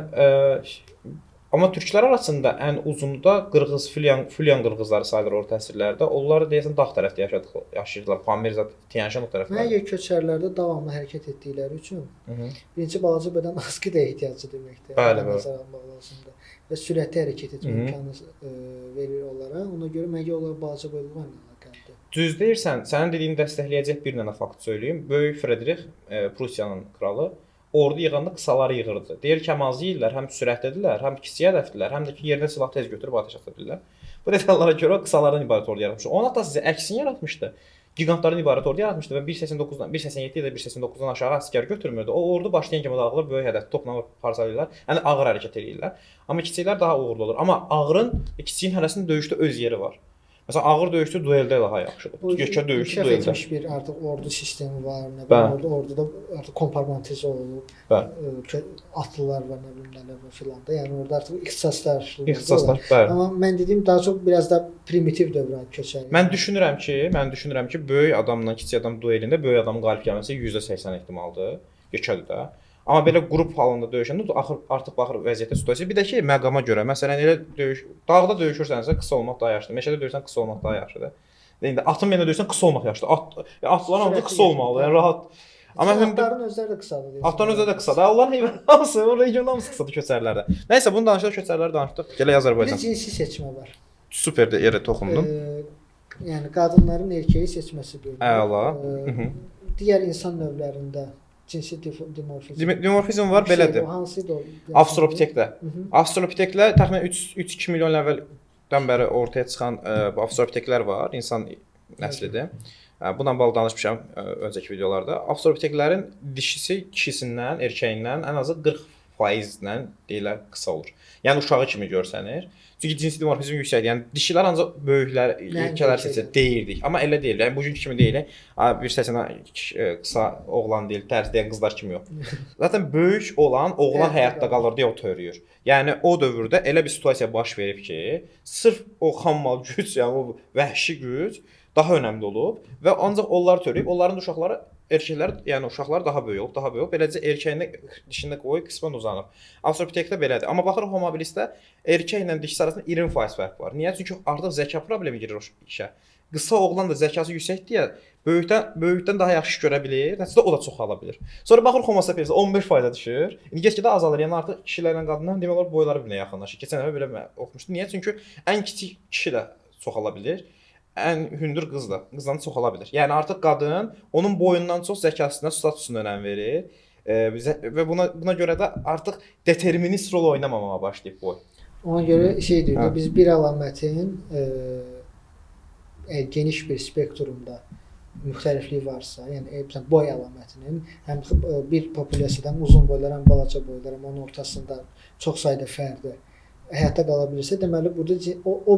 amma türklər arasında ən uzunu da Qırğız, Fülyan qırğızları sayılır orta əsrlərdə. Onlar deyəsən dağ tərəfdə yaşayırdılar. Pamir zat, Tiyanşan o tərəfdə. Məgər köçərlərdə davamlı hərəkət etdikləri üçün birinci balaca bədən az qida ehtiyacı deməkdir. Bəli, bəli. Nəzərə almaq lazımdır. Və sürətli hərəkət etmə imkanı verir onlara. Ona görə məgər onlar balaca boyluqla əlaqəlidir. Düz deyirsən, sənin dediyini dəstəkləyəcək bir dənə fakt söyləyim. Böyük Fredrik, Prusiyanın kralı, ordu yığanda qısaları yığırdı. Deyir ki, həm az yeyirlər, həm sürətlidirlər, həm kiçik hədəfdirlər, həm də ki, yerdən silah tez götürüb atəş ata bilirlər. Bu detallara görə o qısalardan ibarət ordu yaratmışdı. Onun atası əksini yaratmışdı. Gigantlardan ibarət ordu yaratmışdı və 1.89-dan, 1.87 ya da 1.89-dan aşağı əsgər götürmürdü. O ordu başlayan kimi dağılır, böyük hədəf topla parçalayırlar. Yəni ağır hərəkət eləyirlər. Amma kiçiklər daha uğurlu olur. Amma ağırın, kiçiyin hərəsinin döyüşdə öz yeri var. Məsələn, ağır döyüşçü dueldə daha yaxşıdır. Yekə döyüşçü dueldə. İnkişaf etmiş bir artıq ordu sistemi var, nə bilim, orduda artıq kompartmentizə olub, atlılar var, nə bilim, nələr var filan da. Yəni orada artıq ixtisaslar. İxtisaslar, bəli. Amma mən dediyim daha çox biraz da primitiv dövrə aid köçər. Mən düşünürəm ki, böyük adamla kiçik adam duelində böyük adamın qalib gəlməsi %80 ehtimaldır. Yekədir də. Amma belə qrup halında döyüşəndə artıq baxır vəziyyətə, situasiya. Bir də ki, məqama görə. Məsələn, elə döyüş, dağda döyüşürsənsə qısa olmaq daha yaxşıdır. Meşədə döyüşsən qısa olmaq daha yaxşıdır. İndi atın yerində döyüşsən qısa olmaq yaxşıdır. Atların hamısı qısa olmalıdır. Yəni rahat. Amma atların özləri də qısadır. Atların özləri də qısadır. Onların heyvan hamısı, o region hamısı qısadır köçərlərdə. Nəysə, bunu danışdıq, köçərləri danışdıq. Gələk Azərbaycan. Bir də cinsi seçmə var. Super də yerə toxundun. Yəni qadınların erkeği seçməsi görünür. Əla. Digər insan növlərində cinsi dimorfizm. Dimorfizm var, belədir. Hansıydı o? Avstralopitekdə. Avstralopiteklər təxminən 3-2 milyon il əvvəldən bəri ortaya çıxan bu avstralopiteklər var, insan nəslidir. Bununla bağlı danışmışam öncəki videolarda. Avstralopiteklərin dişisi kişisindən, erkəyindən ən azı 40%-lə deyirlər qısa olur. Yəni uşağı kimi görsənir. Çünki cinsi dimorfizm yüksəkdir. Yəni dişilər ancaq böyüklər, erkəklər seçir deyirdik. Amma elə deyil. Yəni bugünkü kimi deyil. 1.80 qısa oğlan deyil, tərz deyən qızlar kimi yox. Zaten böyük olan oğlan həyatda qalır deyə o törüyür. Yəni o dövrdə elə bir situasiya baş verib ki, sırf o xammal güc, yəni o vəhşi güc daha önəmli olub və ancaq onlar törüyüb, onların da uşaqları erkəklər, yəni uşaqlar daha böyük olub, daha böyük olub. Beləcə erkəyində dişində qoyu qismən uzanıb. Avstralopitekdə belədir. Amma baxırıq Homo habilisdə erkəklə dişisi arasında 20% fərq var. Niyə? Çünki artıq zəka problemi girir o işə. Qısa oğlan da zəkası yüksək deyə böyükdən daha yaxşı görə bilir. Nəticədə o da çoxala bilir. Sonra baxırıq Homo sapiensdə 15%-ə düşür. İndi get-gedə azalır. Yəni artıq kişilərlə qadınlar demək olar boyları bir-birinə yaxınlaşır. Keçən dəfə belə oxumuşdum. Niyə? Çünki ən kiçik kişi də çoxala bilir. Ən hündür qız da, qızdan çoxala bilir. Yəni artıq qadın onun boyundan çox zəkasına, statusuna önəm verir. Və buna görə də artıq determinist rol oynamamağa başlayıb boy. Ona görə şey deyir, biz bir əlamətin geniş bir spektrumda müxtəliflik varsa, yəni məsələn boy əlamətinin həm bir populyasiyadan uzun boylar, həm balaca boylar, həm onun ortasında çox sayda fərdi həyatda qala bilirsə, deməli burada o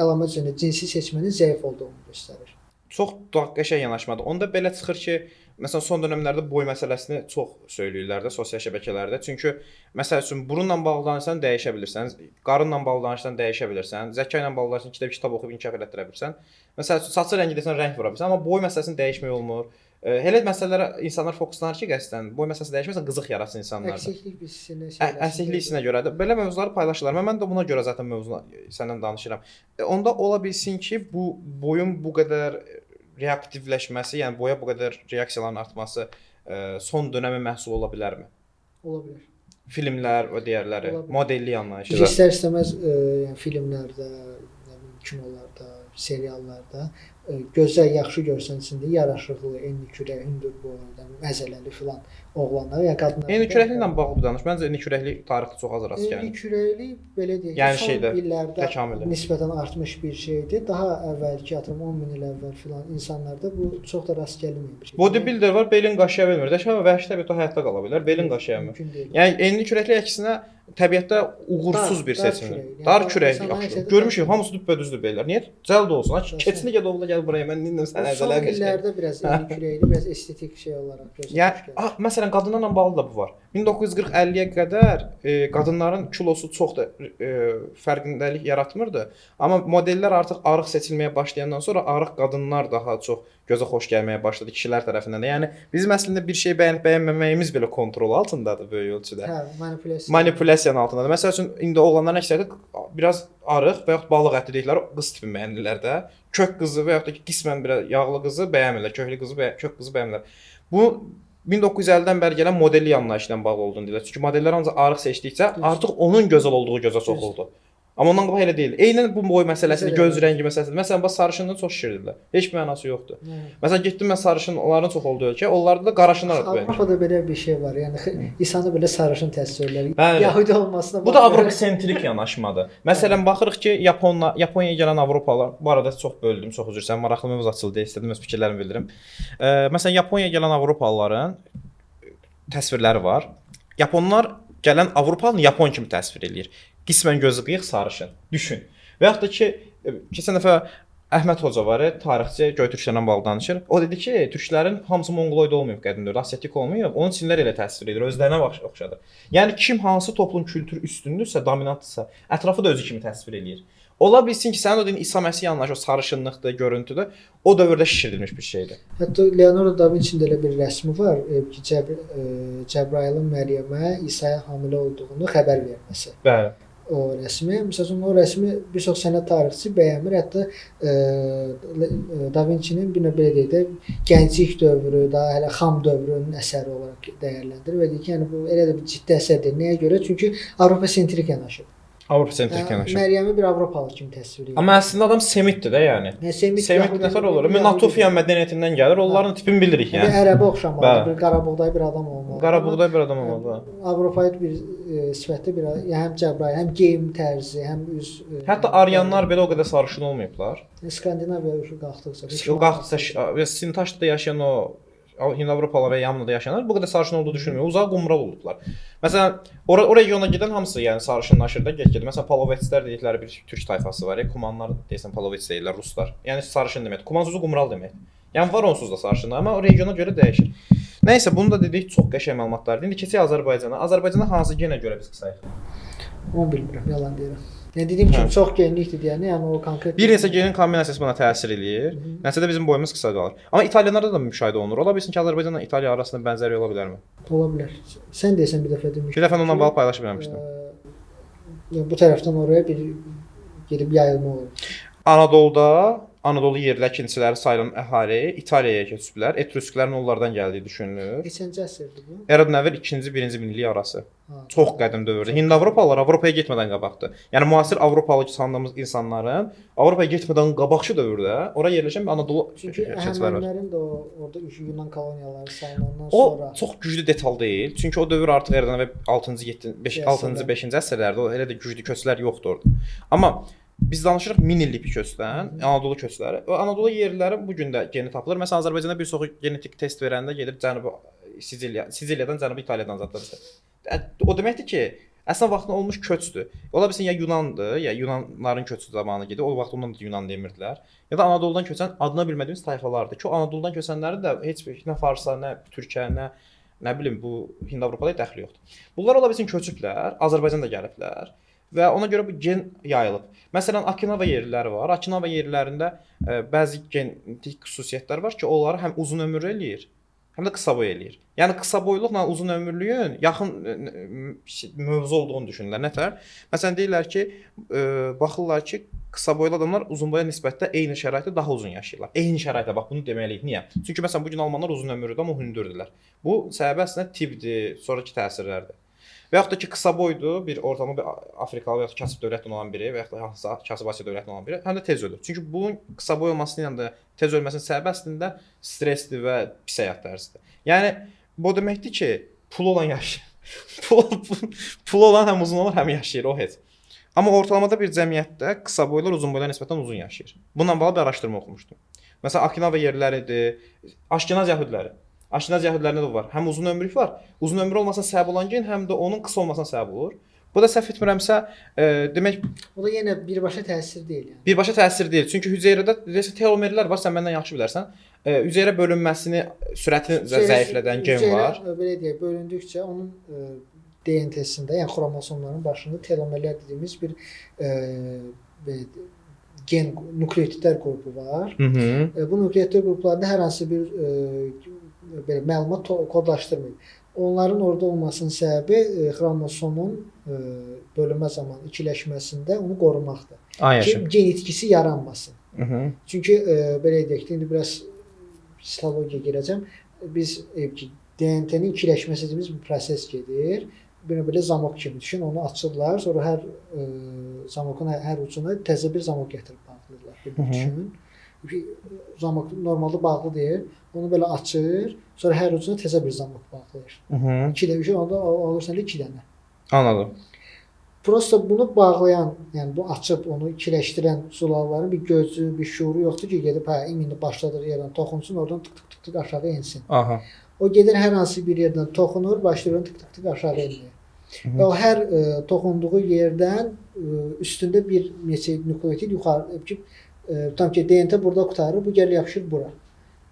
əlamət üzərində cinsi seçmənin zəif olduğunu göstərir. Çox qəşəng yanaşmadır. Onda belə çıxır ki, məsələn son dövrlərdə boy məsələsini çox söyləyirlər də sosial şəbəkələrdə. Çünki məsəl üçün burunla bağlı danışsan dəyişə bilirsən, qarınla bağlı danışsan dəyişə bilirsən, zəka ilə bağlı danışsan kitab oxuyub inkişaf elətdirə bilirsən. Məsəl üçün saçı rəngi desən rəng vura bilirsən, amma boy məsələsini dəyişmək olmur. Elə məsələlərə insanlar fokuslanır ki, qəsdən boy məsələsi dəyişməsə qızıq yaratsın insanlarda. Əksiklik hissinə, Əksiklik hissinə görədir. Belə mövzuları paylaşırlar. Mən də buna görə zaten mövzunu səndən danışıram. Onda ola bilsin ki, bu boyun bu qədər reaktivləşməsi, yəni boya bu qədər reaksiyaların artması son dönəmin məhsulu ola bilərmi? Ola bilər. Filmlər və digərləri, modellik anlayışı. İstər-istəməz yəni filmlərdə, nə bilim, kinolarda, seriallarda gözə yaxşı görsənsin deyə yaraşıqlı, enli kürək, hündür boylu, əzələli filan oğlanlar ya qadınlar. Enli kürəkli ilə bağlı bir danış. Məncə enli kürəkli tarixdə çox az rast gəlir. Enli kürəkli belə deyək, yəni son şeydə, illərdə təkamülü nisbətən artmış bir şeydir. Daha əvvəlki, atıram 10 min il əvvəl filan insanlarda bu çox da rast gəlməyən bir şey. Bodybuilder var, belin qaşıya bilmir. Dəşə vəhşi təbiətdə hayatta qala bilər, belin qaşıya bilmir. Yəni enli kürəkli əksinə təbiətdə uğursuz bir seçimdir. Yəni, Dar kürəkli yaxşı. Görmüşük, hamısı düppədüzdür bellər. Niyə? Cəld olsun. Keçini get oğla gəl buraya. Mən neynim sən əzələ qəşəng. Son illərdə biraz enli kürəkli, biraz estetik şey olaraq gözə Yəni, məsələn, qadınlarla bağlı da bu var. 1940-50-yə qədər qadınların kilosu çox da fərqindəlik yaratmırdı. Amma modellər artıq arıq seçilməyə başlayandan sonra arıq qadınlar daha çox gözə xoş gəlməyə başladı kişilər tərəfindən də. Yəni bizim əslində bir şey bəyənib bəyənməməyimiz belə kontrol altındadır böyük ölçüdə. Hə, manipulyasiya. Manipulyasiyanın altındadır. Məsəl üçün indi oğlanların əksəriyyəti biraz arıq və yaxud balıq əti deyirlər, qız tipi bəyənirlər də. Kök qızı və yaxud da ki, qismən biraz yağlı qızı bəyənmirlər, köklü qızı, kök qızı bəyənmirlər. Bu 1950-dən bəri gələn modellik anlayışı ilə bağlı olduğunu deyirlər. Çünki modellər ancaq arıq seçdikcə artıq onun gözəl olduğu gözə soxuldu. Amma ondan qabaq elə deyil. Eynən bu boy məsələsidir, göz rəngi məsələsidir. Məsələn, bax sarışından çox şişirdilər. Heç bir mənası yoxdur. Məsələn, getdim mən sarışınların çox olduğu ölkə, onlarda da qaraşınlar arıq. Avropada belə bir şey var. Yəni insanı belə sarışın təsvir edirlər. Yahudi olmasına bu da Avropasentrik yanaşmadır. Məsələn, baxırıq ki, Yaponiyaya gələn Avropalılar, bu arada çox böldüm, çox üzr istəyirəm. Maraqlı mövzu açıldı deyə istədim öz fikirlərimi bildirim. Məsələn, Yaponiyaya gələn Avropalıların təsvirləri var. Yaponlar gələn Avropalını Yapon kimi təsvir eləyir. Qismən gözü qıyıq, sarışın. Düşün. Və yaxud da ki, keçən dəfə Əhməd Hoca var, tarixçi, Göytürklərlə bağlı danışır. O dedi ki, türklərin hamısı monqoloid olmayıb qədim dövrdə, asiatik olmayıb. Onun çinlər elə təsvir edir, özlərinə oxşadır. Yəni kim hansı toplum kültürü üstündürsə, dominantdırsa, ətrafı da özü kimi təsvir eləyir. Ola bilsin ki, sənin o dediyin İsa Məsih anlayışı, o sarışınlıqdır, görüntüdür, o dövrdə şişirdilmiş bir şeydir. Hətta Leonardo da Vinci'nin də elə bir rəsmi var ki, Cəbrayılın Məryəmə İsa'ya hamilə olduğunu xəbər verməsi. Bəli. O rəsmi, məsəl üçün o rəsmi bir çox sənət tarixçisi bəyənmir. Hətta Da Vinci'nin bir növ belə deyək də gənclik dövrü, daha hələ xam dövrünün əsəri olaraq dəyərləndirir və deyir ki, yəni bu elə də bir ciddi əsər deyil. Nəyə görə? Çünki Avropasentrik yanaşır. Avropasentrik yanaşır. Məryəmi bir Avropalı kimi təsvir edir. Amma əslində adam Semitdir də yəni. Semit nəfər olur. Natufiyan mədəniyyətindən gəlir. Onların tipini bilirik yəni. Bir ərəbə oxşamalı, bir qarabuğdayı bir adam olmalı. Qarabuğdayı bir adam olmalı. Avropaid bir sifətdə bir, yəni həm Cəbrayıl, həm geyim tərzi, həm üz. Hətta aryanlar belə o qədər sarışın olmayıblar. Skandinaviyaya uçub qalxdıqca, qalxdıqca və Sintaşda yaşayan o Hind-Avropalılar və Yamnada yaşayanlar bu qədər sarışın olduğu düşünmür. Uzaq qumral olublar. Məsələn, o regiona gedən hamısı yəni sarışınlaşır da get-gedə. Məsələn, Polovetslər dedikləri bir türk tayfası var. Kumanlar deyəsən Polovets deyirlər, ruslar. Yəni sarışın deməkdir. Kuman sözü qumral deməkdir. Yəni var onsuz da sarışınlar, amma o regiona görə dəyişir. Nəysə, bunu da dedik, çox qəşəng məlumatlardır. İndi keçək Azərbaycana. Azərbaycanda hansı genə görə biz qısayıq? Onu bilmirəm, yalan deyirəm. Yəni dediyim kimi çox genlikdir deyəni, yəni o konkret bir neçə genin kombinasiyası buna təsir eləyir. Nəticədə bizim boyumuz qısa qalır. Amma İtalyanlarda da müşahidə olunur. Ola bilsin ki, Azərbaycanla İtaliya arasında bənzərlik ola bilərmi? Ola bilər. Sən deyəsən bir dəfə demişdin. Bir dəfə onunla bağlı paylaşıb eləmişdim. Yəni bu tərəfdən oraya bir gedib yayılma olur. Anadoluda Anadolu yerli əkinçiləri sayılan əhali İtaliyaya köçüblər. Etrusklərin onlardan gəldiyi düşünülür. Neçənci əsrdir bu? Eradan əvvəl 2-ci, 1-ci minillik arası. Çox qədim dövrdə. Hind-Avropalılar Avropaya getmədən qabaqdır. Yəni müasir Avropalı sandığımız insanların Avropaya getmədən qabaqçı dövrdə ora yerləşən bir Anadolu əkinçiləri var. Çünki Əhəmənilərin də orada Yunan koloniyaları salınandan sonra o çox güclü detal deyil. Çünki o dövr artıq eradan əvvəl 6-cı, 7-ci, 6-cı, 5-ci əsrlərdə o elə də güclü köçlər yoxdur orada. Amma biz danışırıq 1000 illik bir köçdən, Anadolu köçləri. O Anadolu yerliləri bu gün də geni tapılır. Məsələn, Azərbaycanda bir çoxu genetik test verəndə gedir Cənubi Siciliya, Siciliyadan, Cənubi İtaliyadan zadlar. O deməkdir ki, əslində vaxtında olmuş köçdür. Ola bilsin ya Yunandır, ya Yunanların köçü zamanı gedir. O vaxt ondan da Yunan demirdilər. Ya da Anadoludan köçən adına bilmədiyimiz tayfalardır ki, o Anadoludan köçənlərin də heç bir nə Farsa, nə Türkə, nə bilim bu Hind-Avropada dəxli yoxdur. Bunlar ola bilsin köçüblər, Azərbaycanda gəliblər. Və ona görə bu gen yayılıb. Məsələn, Akinava yerliləri var. Akinava yerlilərində bəzi genetik xüsusiyyətlər var ki, onları həm uzun ömürlü eləyir, həm də qısa boy eləyir. Yəni qısa boyluqla uzun ömürlüyün yaxın mövzu olduğunu düşünürlər. Nətər? Məsələn deyirlər ki, baxırlar ki, qısa boylu adamlar uzun boya nisbətdə eyni şəraitdə daha uzun yaşayırlar. Eyni şəraitdə bax bunu deməliyik. Niyə? Çünki məsələn bu gün almanlar uzun ömürlüdür, amma hündürdürlər. Bu səbəbi əslində tibbdir, sonrakı təsirlərdir. Və yaxud da ki, qısa boydur, bir ortalama bir Afrikalı və yaxud da kasıb dövlətdən olan biri və yaxud da hansısa kasıb Asiya dövlətindən olan biri həm də tez ölür. Çünki bunun qısa boy olması ilə də tez ölməsinin səbəbi əslində stressdir və pis həyat tərzidir. Yəni bu o deməkdir ki, pulu olan yaşayır. Pul, pul olan həm uzun olur, həm yaşayır, o heç. Amma ortalamada bir cəmiyyətdə qısa boylular uzun boylara nisbətən uzun yaşayır. Bununla bağlı bir araşdırma oxumuşdum. Məsələn, Akinava yerliləridir, Aşkenaz yəhudiləri. Aşkenaz yəhudilərində də var. Həm uzun ömürlük var. Uzun ömür olmasına səbəb olan gen, həm də onun qısa olmasına səbəb olur. Bu da səhv etmirəmsə, demək O da yenə birbaşa təsir deyil yəni. Birbaşa təsir deyil. Çünki hüceyrədə deyəsən telomerlər var, sən məndən yaxşı bilərsən. Hüceyrə bölünməsini, sürətini zəiflədən gen hüceyrə, var. Belə deyək, bölündükcə onun DNT-sində, yəni xromosomların başında telomerlər dediyimiz bir belə gen nukleotidlər qrupu var. Hı -hı. Bu nukleotidlər qruplarında hər hansı bir belə məlumat kodlaşdırmır. Onların orada olmasının səbəbi xromosomun bölünmə zamanı ikiləşməsində onu qorumaqdır. Ay Ki gen itkisi yaranmasın. Hı -hı. Çünki belə deyək də, indi biraz sitologiya girəcəm. Biz ki, DNT-nin ikiləşməsi dediyimiz bir proses gedir. Bir belə zamok kimi düşün, onu açırlar, sonra hər zamokun hər ucuna təzə bir zamok gətirib bağlayırlar. Bir düşün. Zamok normalda bağlı deyil. Onu belə açır, sonra hər ucuna təzə bir zamok bağlayır. Hı -hı. İki dənə, onda olur səndə iki dənə. Anladım. Prosta bunu bağlayan, yəni bu açıb onu ikiləşdirən sulalların bir gözü, bir şuuru yoxdur ki, gedib hə, indi başladığı yerdən toxunsun, oradan tık tık tık tık aşağı ensin. Aha. O gedir hər hansı bir yerdən toxunur, başlayır tık tık tık aşağı enməyə. Və o hər toxunduğu yerdən üstündə bir neçə nukleotid yuxarı ki, tam ki DNT burada qurtarır, bu gəlir yapışır bura.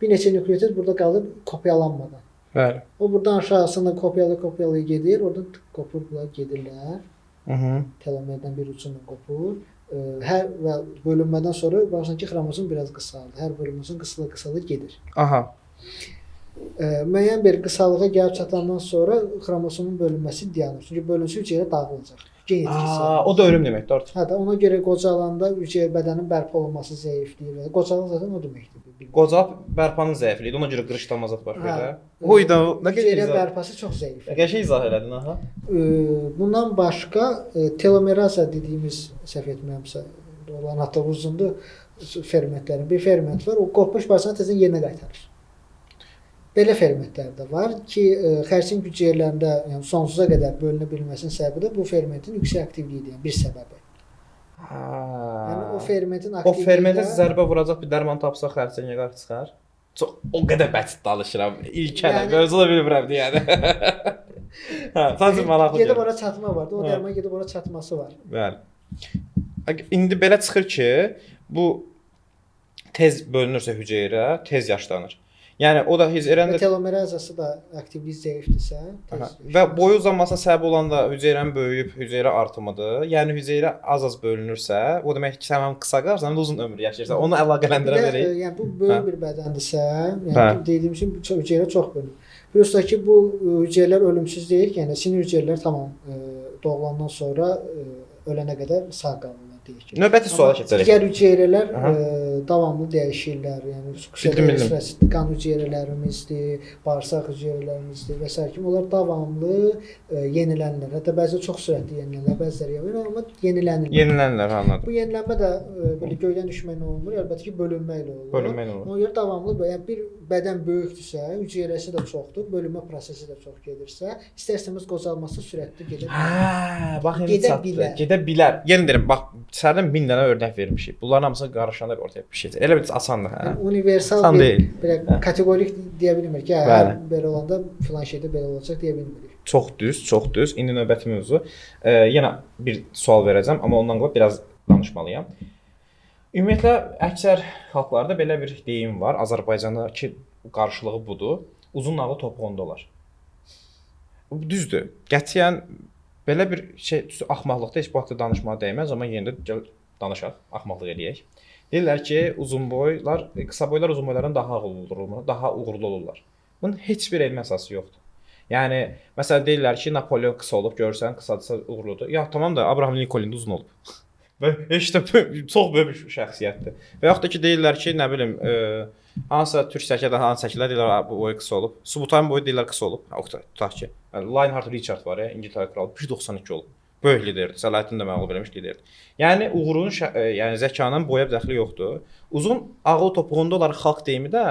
Bir neçə nukleotid burada qalır kopyalanmadan. Bəli. O buradan aşağısını kopyala gedir, oradan tık qopur, bunlar gedirlər. Hı -hı. Telomerdən bir ucundan qopur. Hər və bölünmədən sonra baxırsan ki, xromosom biraz qısaldı. Hər bölünməsin qısala gedir. Aha. Müəyyən bir qısalığa gəlib çatandan sonra xromosomun bölünməsi dayanır. Çünki bölünsün hüceyrə dağılacaq. Gen itkisi. O da ölüm deməkdir artıq. Hə də ona görə qocalanda hüceyrə bədənin bərpa olunması zəifləyir. Qocalıq zaten o deməkdir. Qocalıb bərpanın zəifliyidir. Ona görə qırışlanma zat baş verir. Hə. Oy da nə qədər hüceyrə izah. bərpası çox zəif. Qəşəng izah elədin aha. Bundan başqa telomeraza dediyimiz, səhv etmirəmsə, onların hatta uzundur fermentlərin bir ferment var. O qopmuş parçanı təzədən yerinə qaytarır. Belə fermentlər də var ki, xərçəng hüceyrələrində yəni sonsuza qədər bölünə bilməsinin səbəbi də bu fermentin yüksək aktivliyidir, yəni bir səbəbi. Ha. Yəni o fermentin O aktivliyi fermentə zərbə vuracaq bir dərman tapsaq xərçəngə qarşı çıxar. Çox o qədər bəsit danışıram. İlkənəm, Yəni- özü də bilmirəm deyəni. Hə, sadəcə maraqlı. Gedib gəlir. ora çatma var da, o Hə. dərman gedib ora çatması var. Bəli. İndi belə çıxır ki, bu tez bölünürsə hüceyrə, tez yaşlanır. Yəni o da hüceyrənin Və də telomerazası da aktivliyi zəifdirsə, tez. Aha. Və boyu uzanmasına səbəb olan da hüceyrənin böyüyüb hüceyrə artımıdır. Yəni hüceyrə az-az bölünürsə, o demək ki, sən həm qısa qalırsan, həm də uzun ömür yaşayırsan. Onu Bir əlaqələndirə də, bilərik. yəni bu böyük Hə. bir bədəndirsə, yəni Hə. dediyim kimi çox hüceyrə çox bölünür. Plus da ki bu hüceyrələr ölümsüz deyil ki, yəni sinir hüceyrələr tamam doğulandan sonra ölənə qədər sağ qalırlar deyək ki. Növbəti suala Amma keçərik. Digər hüceyrələr Aha. davamlı dəyişirlər. Yəni xüsusilə Bildim, bildim. eritrositli qan hüceyrələrimizdir, bağırsaq hüceyrələrimizdir və sair kimi onlar davamlı yenilənirlər. Hətta bəzi çox sürətli yenilənirlər, bəziləri yavaş, amma yenilənirlər. Yenilənirlər, anladım. Bu yenilənmə də belə göydən düşməklə olmur, əlbəttə ki, bölünməklə olur. Bölünməklə olur. Ona görə davamlı yəni bir bədən böyükdürsə, hüceyrəsi də çoxdur, bölünmə prosesi də çox gedirsə, istər-istəməz qocalması sürətli gedə bilər. Hə, bax indi Gedə çatdı. bilər. Gedə bilər. Yenə deyirəm, bax sərdən 1000 dənə örnək vermişik. Bunların hamısını qarışanda ortaya bir şey çıxır. Elə bil asandır, hə. Yəni universal Asan bir deyil. belə Hə. kateqorik deyə bilmirik ki, hə, hər Bəli. belə olanda filan şeydə belə olacaq deyə bilmirik. Çox düz, çox düz. İndi növbəti mövzu. Yenə bir sual verəcəm, amma ondan qabaq biraz danışmalıyam. Ümumiyyətlə əksər xalqlarda belə bir deyim var. Azərbaycandakı qarşılığı budur. Uzun nağlı topuğunda olar. Bu düzdür. Qətiyyən Belə bir şey axmaqlıqda heç bu haqda danışmağa dəyməz, amma yenə də gəl danışaq, axmaqlıq eləyək. Deyirlər ki, uzunboylar, qısa boylar uzun boylardan daha ağıllı olurlar, daha uğurlu olurlar. Bunun heç bir elmi əsası yoxdur. Yəni məsələn deyirlər ki, Napolyon qısa olub, görürsən, qısadırsa uğurludur. Ya tamam da Abraham Lincoln də uzun olub. Və heç də çox böyük bir şəxsiyyətdir. Və yaxud da ki deyirlər ki, nə bilim, hansısa türk sərkərdə, hansı sərkərdə deyirlər bu boyu qısa olub. Subutayın boyu deyirlər qısa olub. Tutaq ki, yəni Lionheart Richard var ya, İngiltərə kralı 1.92 olub. Böyük liderdir. Səlahəddin də məğlub eləmiş liderdir. Yəni uğurun, yəni zəkanın boya dəxli yoxdur. Uzun ağıl topuğunda olar xalq deyimi də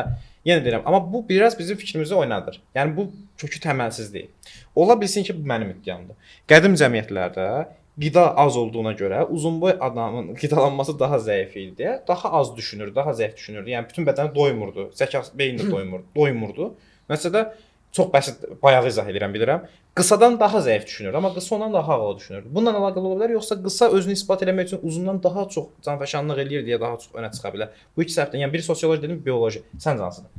yenə deyirəm, amma bu biraz bizim fikrimizi oynadır. Yəni bu kökü təməlsiz deyil. Ola bilsin ki, bu mənim iddiamdır. Qədim cəmiyyətlərdə qida az olduğuna görə uzunboy adamın qidalanması daha zəif idi deyə daha az düşünür, daha zəif düşünürdü. Yəni bütün bədəni doymurdu, zəkası, beyni də doymurdu. Nəticədə çox bəsit bayağı izah edirəm, bilirəm. Qısadan daha zəif düşünürdü, amma qısa ondan daha ağıllı düşünürdü. Bununla əlaqəli ola bilər, yoxsa qısa özünü isbat eləmək üçün uzundan daha çox canfəşanlıq eləyir deyə daha çox önə çıxa bilər. Bu iki səbəbdən, yəni biri sosioloji dedim, bioloji. Sən cansın.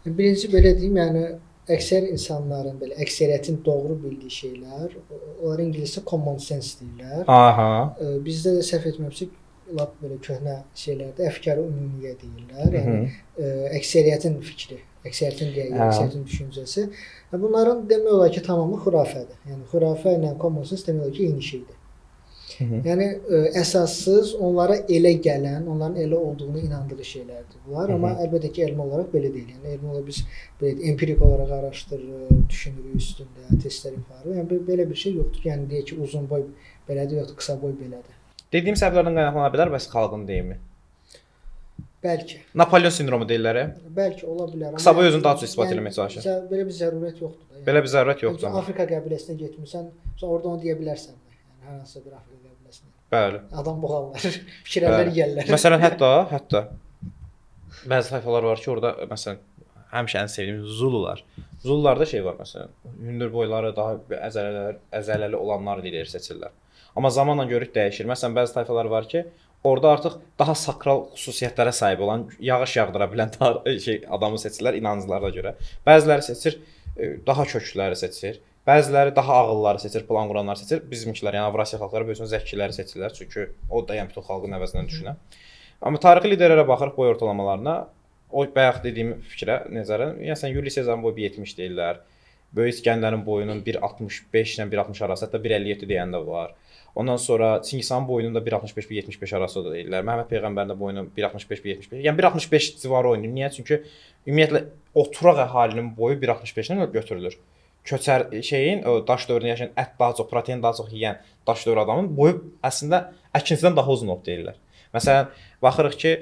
Birinci belə deyim, yəni əksər insanların belə əksəriyyətin doğru bildiyi şeylər, onlar ingiliscə common sense deyirlər. Aha. Bizdə də səhv etmirəmsə lap belə köhnə şeylərdə əfkarı ümumiyyə deyirlər. Yəni əksəriyyətin fikri, əksəriyyətin rəyi, əksəriyyətin düşüncəsi. Bunların demək olar ki, tamamı xurafədir. Yəni xurafə ilə common sense demək olar ki, eyni şeydir. Yəni əsassız onlara elə gələn, onların elə olduğunu inandığı şeylərdir bunlar. Amma əlbəttə ki, elmi olaraq belə deyil. Yəni elmi olaraq biz belə empirik olaraq araşdırırıq, düşünürük üstündə, testlər aparırıq. Yəni belə bir şey yoxdur. Yəni deyək ki, uzun boy belədir, yoxdur qısa boy belədir. Dediyim səbəblərdən qaynaqlana bilər bəs xalqın deyimi? Bəlkə. Napolyon sindromu deyirlər. Bəlkə ola bilər. Qısa boy özünü daha çox isbat eləmək çalışır. Belə bir zərurət yoxdur da. Yəni, belə bir zərurət yoxdur. Amma. Afrika qəbiləsinə getmisən, orada onu deyə bilərsən də. Yəni hər hansısa bir Afrika qəbiləsinə. Bəli. Adam boğarlar, pişirərlər, yeyərlər. Məsələn, hətta bəzi tayfalar var ki, orada məsələn həmişə ən sevdiyim Zulular. Zulularda şey var məsələn, hündür boyları, daha əzələli olanlar lider seçirlər. Amma zamanla görürük dəyişir. Məsələn, bəzi tayfalar var ki, orada artıq daha sakral xüsusiyyətlərə sahib olan, yağış yağdıra bilən adamı seçirlər inanclara görə. Bəziləri seçir, daha köklüləri seçir. Bəziləri daha ağıllıları seçir, plan quranları seçir. Bizimkilər, yəni Avrasiya xalqları böyüsün zəkiləri seçirlər. Çünki o da yəni bütün xalqın əvəzindən düşünən. Amma tarixi liderlərə baxırıq boy ortalamalarına. O bayaq dediyim fikrə nəzərən, yəni Yuli Sezarın boyu 1.70 deyirlər. Böyük İsgəndərin boyunun 1.65 ilə 1.60 arası, hətta 1.57 deyən də var. Ondan sonra Çingiz xanın boyunun da 1.65-1.75 arası da deyirlər. Məhəmməd Peyğəmbərin də boyunun 1.65-1.75. Yəni 1.65 civarı oynayır. Niyə? Çünki ümumiyyətlə oturaq əhalinin boyu 1.65-dən götürülür. Köçər şeyin, o daş dövründə yaşayan, ət daha çox, protein daha çox yeyən daş dövrü adamın boyu əslində əkinçidən daha uzun olub deyirlər. Məsələn, baxırıq ki,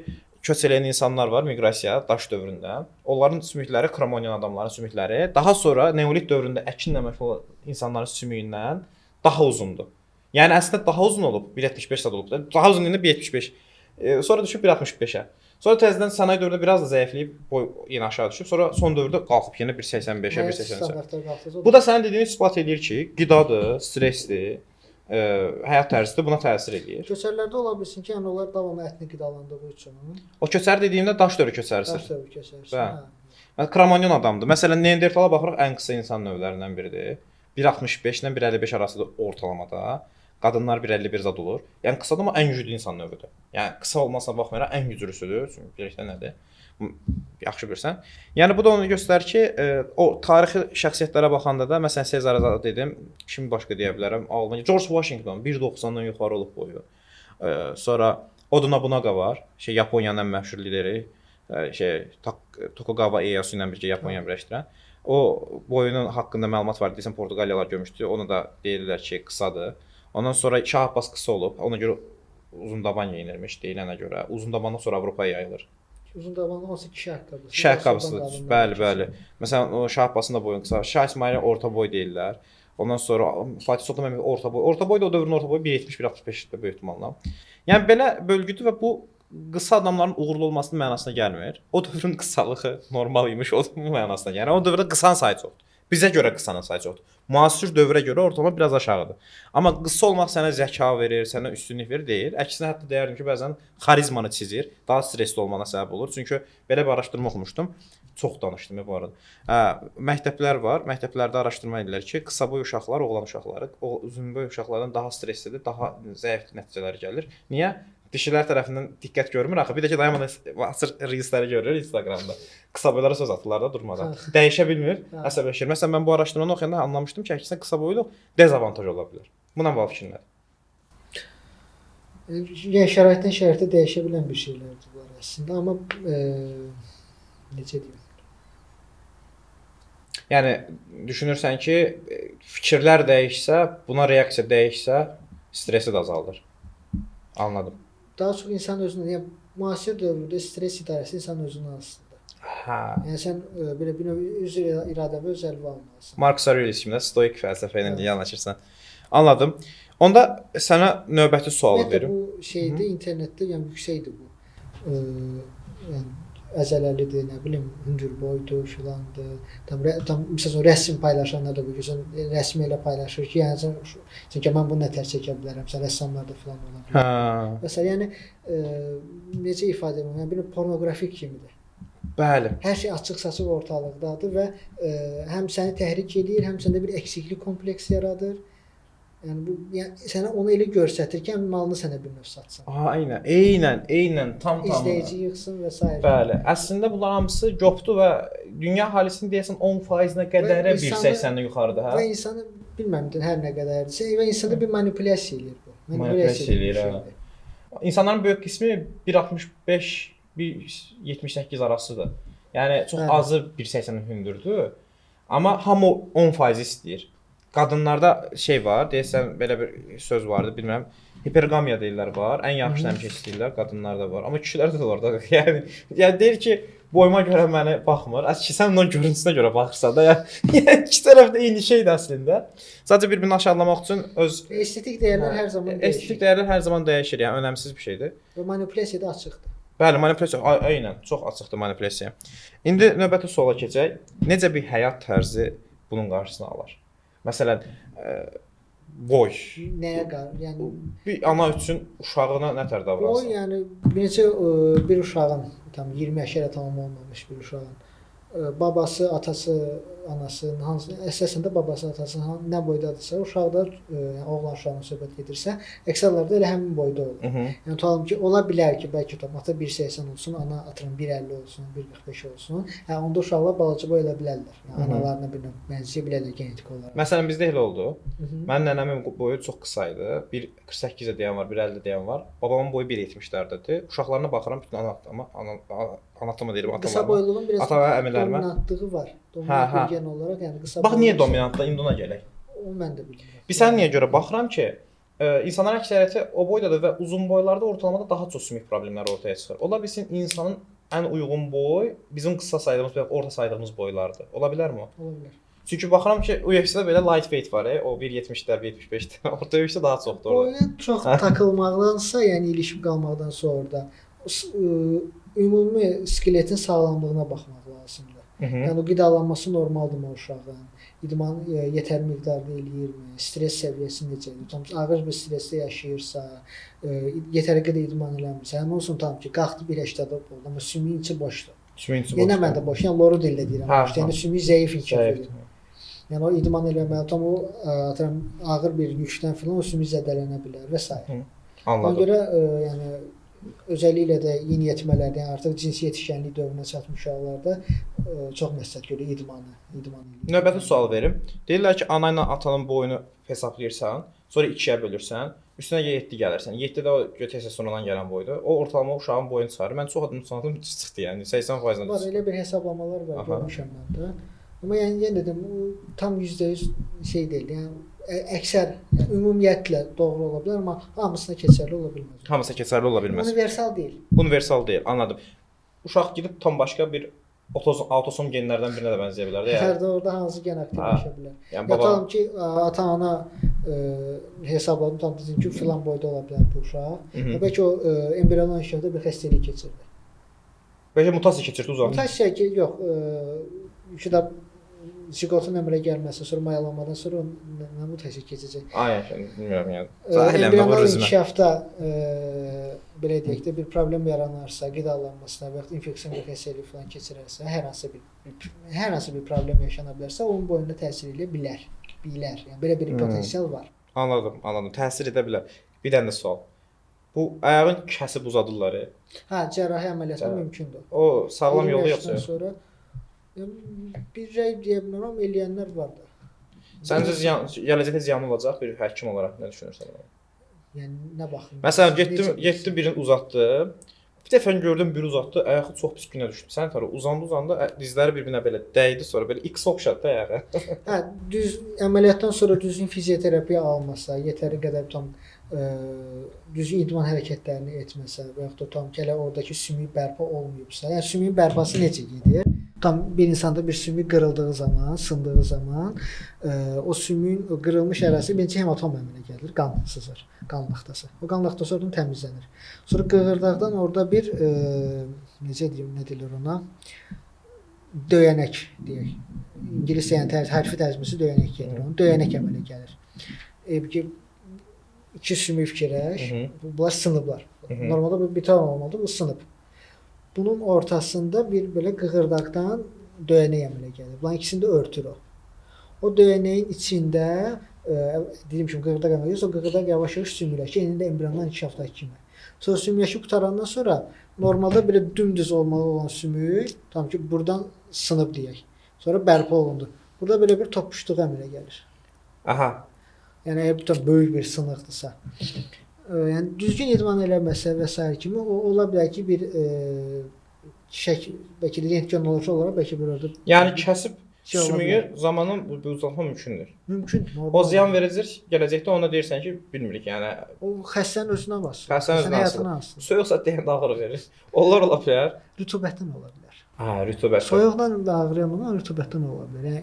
köç eləyən insanlar var miqrasiya daş dövründə. Onların sümükləri, Kromoniyan adamların sümükləri daha sonra neolit dövründə əkinlə məşğul olan insanların sümüyündən daha uzundur. Yəni əslində daha uzun olub, 1.75 zad olub. Daha uzun deyəndə 1.75. Sonra düşüb 1.65-ə. Sonra təzədən sənaye dövründə biraz da zəifləyib, boy yenə aşağı düşüb. Sonra son dövrdə qalxıb yenə 1.85-ə, 1.83-ə. Bu da sənin dediyini isbat eləyir ki, qidadır, stressdir, həyat tərzidir, buna təsir eləyir. Köçərlərdə ola bilsin ki, yəni onlar davamlı ətni qidalandığı üçün. O köçər dediyimdə daş dövrü köçərisi. Daş dövrü köçərisi. Hə. Kromanyon adamdır. Məsələn, Neandertala baxırıq, ən qısa insan növlərindən biridir. 1.65 ilə 1.55 arasıdır ortalamada. Qadınlar 1.51 zad olur. Yəni qısadır, amma ən güclü insan növüdür. Yəni qısa olmasına baxmayaraq ən güclüsüdür. Çünki birlikdə nədir? Yaxşı bilirsən. Yəni bu da onu göstərir ki, o tarixi şəxsiyyətlərə baxanda da, məsələn Sezarı dedim, kim başqa deyə bilərəm? Almanya George Washington 1.90-dan yuxarı olub boyu. Sonra Oda Nobunaga var. Yaponiyanın ən məşhur lideri, Tokugawa Ieyasu ilə birgə Yaponiyanı birləşdirən. O boyunun haqqında məlumat var. Deyəsən Portuqaliyalılar görmüşdü. Onu da deyirlər ki, qısadır. Ondan sonra Şah Abbas qısa olub. Ona görə uzun daban geyinirmiş deyilənə görə. Uzun dabandan sonra Avropaya yayılır. Uzun dabanlı olsa kişi ayaqqabısı. Kişi ayaqqabısıdır. Bəli, bəli. Məsələn, o Şah Abbasın da boyun qısa. Şah İsmailin orta boy deyirlər. Ondan sonra Fatih Sultan Mehmet orta boy. Orta boy da o dövrün orta boyu 1.70-1.65-dir böyük ehtimalla. Yəni belə bölgüdür və bu qısa adamların uğurlu olmasının mənasına gəlmir. O dövrün qısalığı normal imiş o mənasına. Yəni o dövrdə qısanın sayı çoxdur. Bizə görə qısanın sayı çoxdur. Müasir dövrə görə ortalama biraz aşağıdır. Amma qısa olmaq sənə zəka verir, sənə üstünlük verir deyil. Əksinə hətta deyərdim ki, bəzən xarizmanı çizir, daha stressli olmana səbəb olur. Çünki belə bir araşdırma oxumuşdum. Çox danışdım bu arada. Məktəblər var. Məktəblərdə araşdırma edirlər ki, qısaboy uşaqlar, oğlan uşaqları, uzunboy uşaqlardan daha stresslidir, daha zəif nəticələr gəlir. Niyə? Dişilər tərəfindən diqqət görmür axı. Bir də ki, dayanmadan açır reelsləri görür Instagramda. Qısaboylara söz atırlar da durmadan. Dəyişə bilmir, əsəbləşir. Məsələn, mən bu araşdırmanı oxuyanda anlamışdım ki, əksinə qısaboyluq dezavantaj ola bilər. Buna bağlı fikrin nədir? Yəni şəraitdən şəraitə dəyişə bilən bir şeylərdir bunlar əslində, amma necə deyim? Yəni düşünürsən ki, fikirlər dəyişsə, buna reaksiya dəyişsə, stresi də azaldır. Anladım. Daha çox insan özünə, yəni müasir dövrdə stres idarəsi insan özünə asılıdır. Hə. Yəni sən belə bir növ öz iradəni öz əlinə almalısan. Marcus Aurelius kimi də stoik fəlsəfə ilə yanaşırsan. Anladım. Onda sənə növbəti sualı verim. Bu şeydə internetdə yəni yüksəkdir bu. Yəni əzələlidir, nə bilim, hündürboydur, filandır. Tam məsələn rəsm paylaşanlar da bu görürsən, rəsmi elə paylaşır ki, yəni çünki mən bunu nətər çəkə bilərəm, məsələn rəssamlar da filan ola bilər. Hə. Məsələn, yəni necə ifadə edirəm? Yəni bir pornoqrafik kimidir. Bəli. Hər şey açıq-saçıq ortalıqdadır və həm səni təhrik eləyir, həm səndə bir əksiklik kompleksi yaradır. Yəni bu, yəni sənə onu elə göstərir ki, həm malını sənə bir növ satsın. Aha, eynən, tam. İzləyici yığsın və s. Bəli, əslində bunlar hamısı copdur və dünya əhalisinin deyəsən 10%-nə qədərə 1.80-dən yuxarıdır, hə? Və insanı bilməm hər nə qədərdirsə, və insanda bir manipulyasiya eləyir bu. Manipulyasiya eləyir, hə. İnsanların böyük qismi 1.65, 1.78 arasıdır. Yəni çox azı 1.80-dən hündürdür. Amma hamı 10% istəyir. Qadınlarda şey var, deyəsən belə bir söz vardı, bilmirəm. Hiperqamiya deyirlər var. Ən yaxşını həmişə istəyirlər, qadınlarda var. Amma kişilərdə də var da. Yəni deyir ki, boyuma görə məni baxmır. Əslində sən onun görüntüsünə görə baxırsan da, yəni iki tərəfdə eyni şeydir əslində. Sadəcə bir-birini aşağılamaq üçün öz estetik dəyərlər hər zaman dəyişir. Estetik dəyərlər hər zaman dəyişir, yəni önəmsiz bir şeydir. Və manipulyasiya da açıqdır. Bəli, manipulyasiya eynən, çox açıqdır manipulyasiya. İndi növbəti suala keçək. Necə bir həyat tərzi bunun qarşısını alar? Məsələn, boy. Nəyə qarşı? Yəni bir ana üçün uşağına nə tər davransın? Boy, yəni necə bir uşağın tam 20 yaş hələ tamam olmamış bir uşağın babası, atası, anası, hansı əsasən də babası, atası nə boydadırsa, uşaq da yəni oğlan uşağına söhbət gedirsə, əksərlərdə elə həmin boyda olur. Yəni tutalım ki, ola bilər ki, bəlkə tam ata 1.80 olsun, ana atıram 1.50 olsun, 1.45 olsun. Hə, onda uşaqlar balaca boy elə bilərlər. Yəni analarına bir növ bənzəyə bilərlər genetik olaraq. Məsələn bizdə elə oldu. Mənim nənəmin boyu çox qısa idi. 1.48-ə deyən var, 1.50 deyən var. Babamın boyu 1.70-lərdədir. Uşaqlarına baxıram bütün ana atama deyirəm, atalarıma. Qısa boyluluğun biraz dominantlığı var. Dominant bir gen olaraq, yəni qısa. Bax niyə dominantlı? İndi ona gələk. Onu mən də bilmirəm. Bir sən niyə görə baxıram ki, insanların əksəriyyəti o boydadır və uzun boylarda ortalamada daha çox sümük problemləri ortaya çıxır. Ola bilsin insanın ən uyğun boy bizim qısa saydığımız və orta saydığımız boylardır. Ola bilərmi o? Ola bilər. Çünki baxıram ki, UFC-də belə lightweight var, o 1.70-lər, 1.75-lər, orta UFC daha çoxdur orada. Boya çox takılmaqdansa, yəni ilişib qalmaqdansa orada ümumi skeletin sağlamlığına baxmaq lazımdır. Yəni o qidalanması normaldırmı o uşağın? İdman yetərli miqdarda eləyirmi? Stres səviyyəsi necədir? Tam ağır bir stressdə yaşayırsa, yetəri qədər idman eləmirsə, yəni olsun tam ki, qalxdı 1.80 oldu, amma sümüyün içi boşdur. Sümüyün içi boşdur. Yenə mən də boş, yəni loru dillə deyirəm, boşdur. Yəni sümüyü zəif inkişaf edir. Yəni o idman eləməli, tam o atıram ağır bir yükdən filan o sümük zədələnə bilər və s. Anladım. Ona görə yəni özəlliklə də yeniyetmələrdə, yəni artıq cinsi yetişkənlik dövrünə çatmış uşaqlarda çox məsləhət görür idmanı. Növbəti sual verim. Deyirlər ki, ana ilə atanın boyunu hesablayırsan, sonra 2-yə bölürsən, üstünə 7 gəlirsən. 7 də o testosterondan gələn boydur. O ortalama uşağın boyunu çıxarır. Mən çox adam sandım çıxdı, yəni 80%-dən. Var, elə bir hesablamalar var, görmüşəm mən də. Amma yəni yenə dedim, o tam %100 şey deyil. Yəni əksər, yəni, ümumiyyətlə doğru ola bilər, amma hamısına keçərli ola bilməz. Hamısına keçərli ola bilməz. Universal deyil. Universal deyil, anladım. Uşaq gedib tam başqa bir autosom genlərdən birinə də bənzəyə bilər də. Yəni. Hərdə orada hansı gen aktivləşə bilər. Yəni baba... Tutalım ki, ata-ana hesabladım, tam dedim ki, filan boyda ola bilər bu uşaq. Bəlkə o embrional inkişafda bir xəstəlik keçirdi. Bəlkə mutasiya keçirdi uzaq. Mutasiya ki, yox, ki də Ziqotun əmələ gəlməsi, sonra mayalanmadan sonra nə bu təsir keçəcək? Ay, bilmirəm yəni. Cahiləm, Embrional inkişafda belə deyək də bir problem yaranarsa, qidalanmasına və yaxud infeksion bir xəstəlik falan keçirərsə, hər hansı bir problem yaşana bilərsə, onun boyuna təsir eləyə bilər. Bilər. Yəni belə bir potensial var. Anladım, anladım. Təsir edə bilər. Bir dənə də sual. Bu ayağın kəsib uzadırlar. Hə, cərrahi əməliyyatı mümkündür. O sağlam yolu yoxsa? Sonra bir rəy deyə bilmərəm, amma eləyənlər var da. Səncə ziyan, gələcəkdə ziyanı olacaq bir həkim olaraq nə düşünürsən? Yəni nə baxım? Məsələn, getdim birini uzatdı. Bir dəfə gördüm biri uzatdı, ayağı çox pis günə düşdü. Sən tərə uzandı, dizləri bir-birinə belə dəydi, sonra belə X oxşadı ayağı. Hə, düz əməliyyatdan sonra düzgün fizioterapiya almasa, yetəri qədər tam düzgün idman hərəkətlərini etməsə və yaxud da tam ki, elə oradakı sümük bərpa olmayıbsa, yəni sümüyün bərpası necə gedir? Tam bir insanda bir sümük qırıldığı zaman, sındığı zaman o sümüyün o qırılmış ərazisi birinci hematoma əmələ gəlir, qan sızır, qan laxtası. O qan laxtası oradan təmizlənir. Sonra qığırdaqdan orada bir necə deyim, nə deyirlər ona? Döyənək deyək. İngiliscə yəni hərfi tərcüməsi döyənək gedir. Onun döyənək əmələ gəlir. Ki iki sümük fikirləş, bunlar sınıblar. Normalda bu bir tam olmalıdır, bu sınıb. Bunun ortasında bir belə qığırdaqdan döyənək əmələ gəlir. Bunların ikisini də örtür o. O döyənəyin içində dediyim kimi qığırdaq əmələ gəlir. O qığırdaq yavaş-yavaş sümükləşir. Eyni də embrional inkişafdakı kimi. Sonra sümükləşib qurtarandan sonra normalda belə dümdüz olmalı olan sümük tam ki buradan sınıb deyək. Sonra bərpa olundu. Burada belə bir topuşluq əmələ gəlir. Aha. Yəni əgər bu böyük bir sınıqdırsa. Yəni düzgün idman eləməsə və sair kimi o ola bilər ki bir şək, bəlkə də rentgenoloji olaraq bəlkə bir orada. Yəni kəsib sümüyü zamanın bu uzatma mümkündür. Mümkün. Normal. O ziyan verəcək, gələcəkdə ona deyirsən ki, bilmirik, yəni o xəstənin özünə asılı. Xəstənin özünə asılı. Soyuqsa deyəndə ağrı verir. Onlar ola bilər. Rütubətdən ola bilər. Hə, rütubət. Soyuqdan da ağrıyan olan rütubətdən ola bilər. Yəni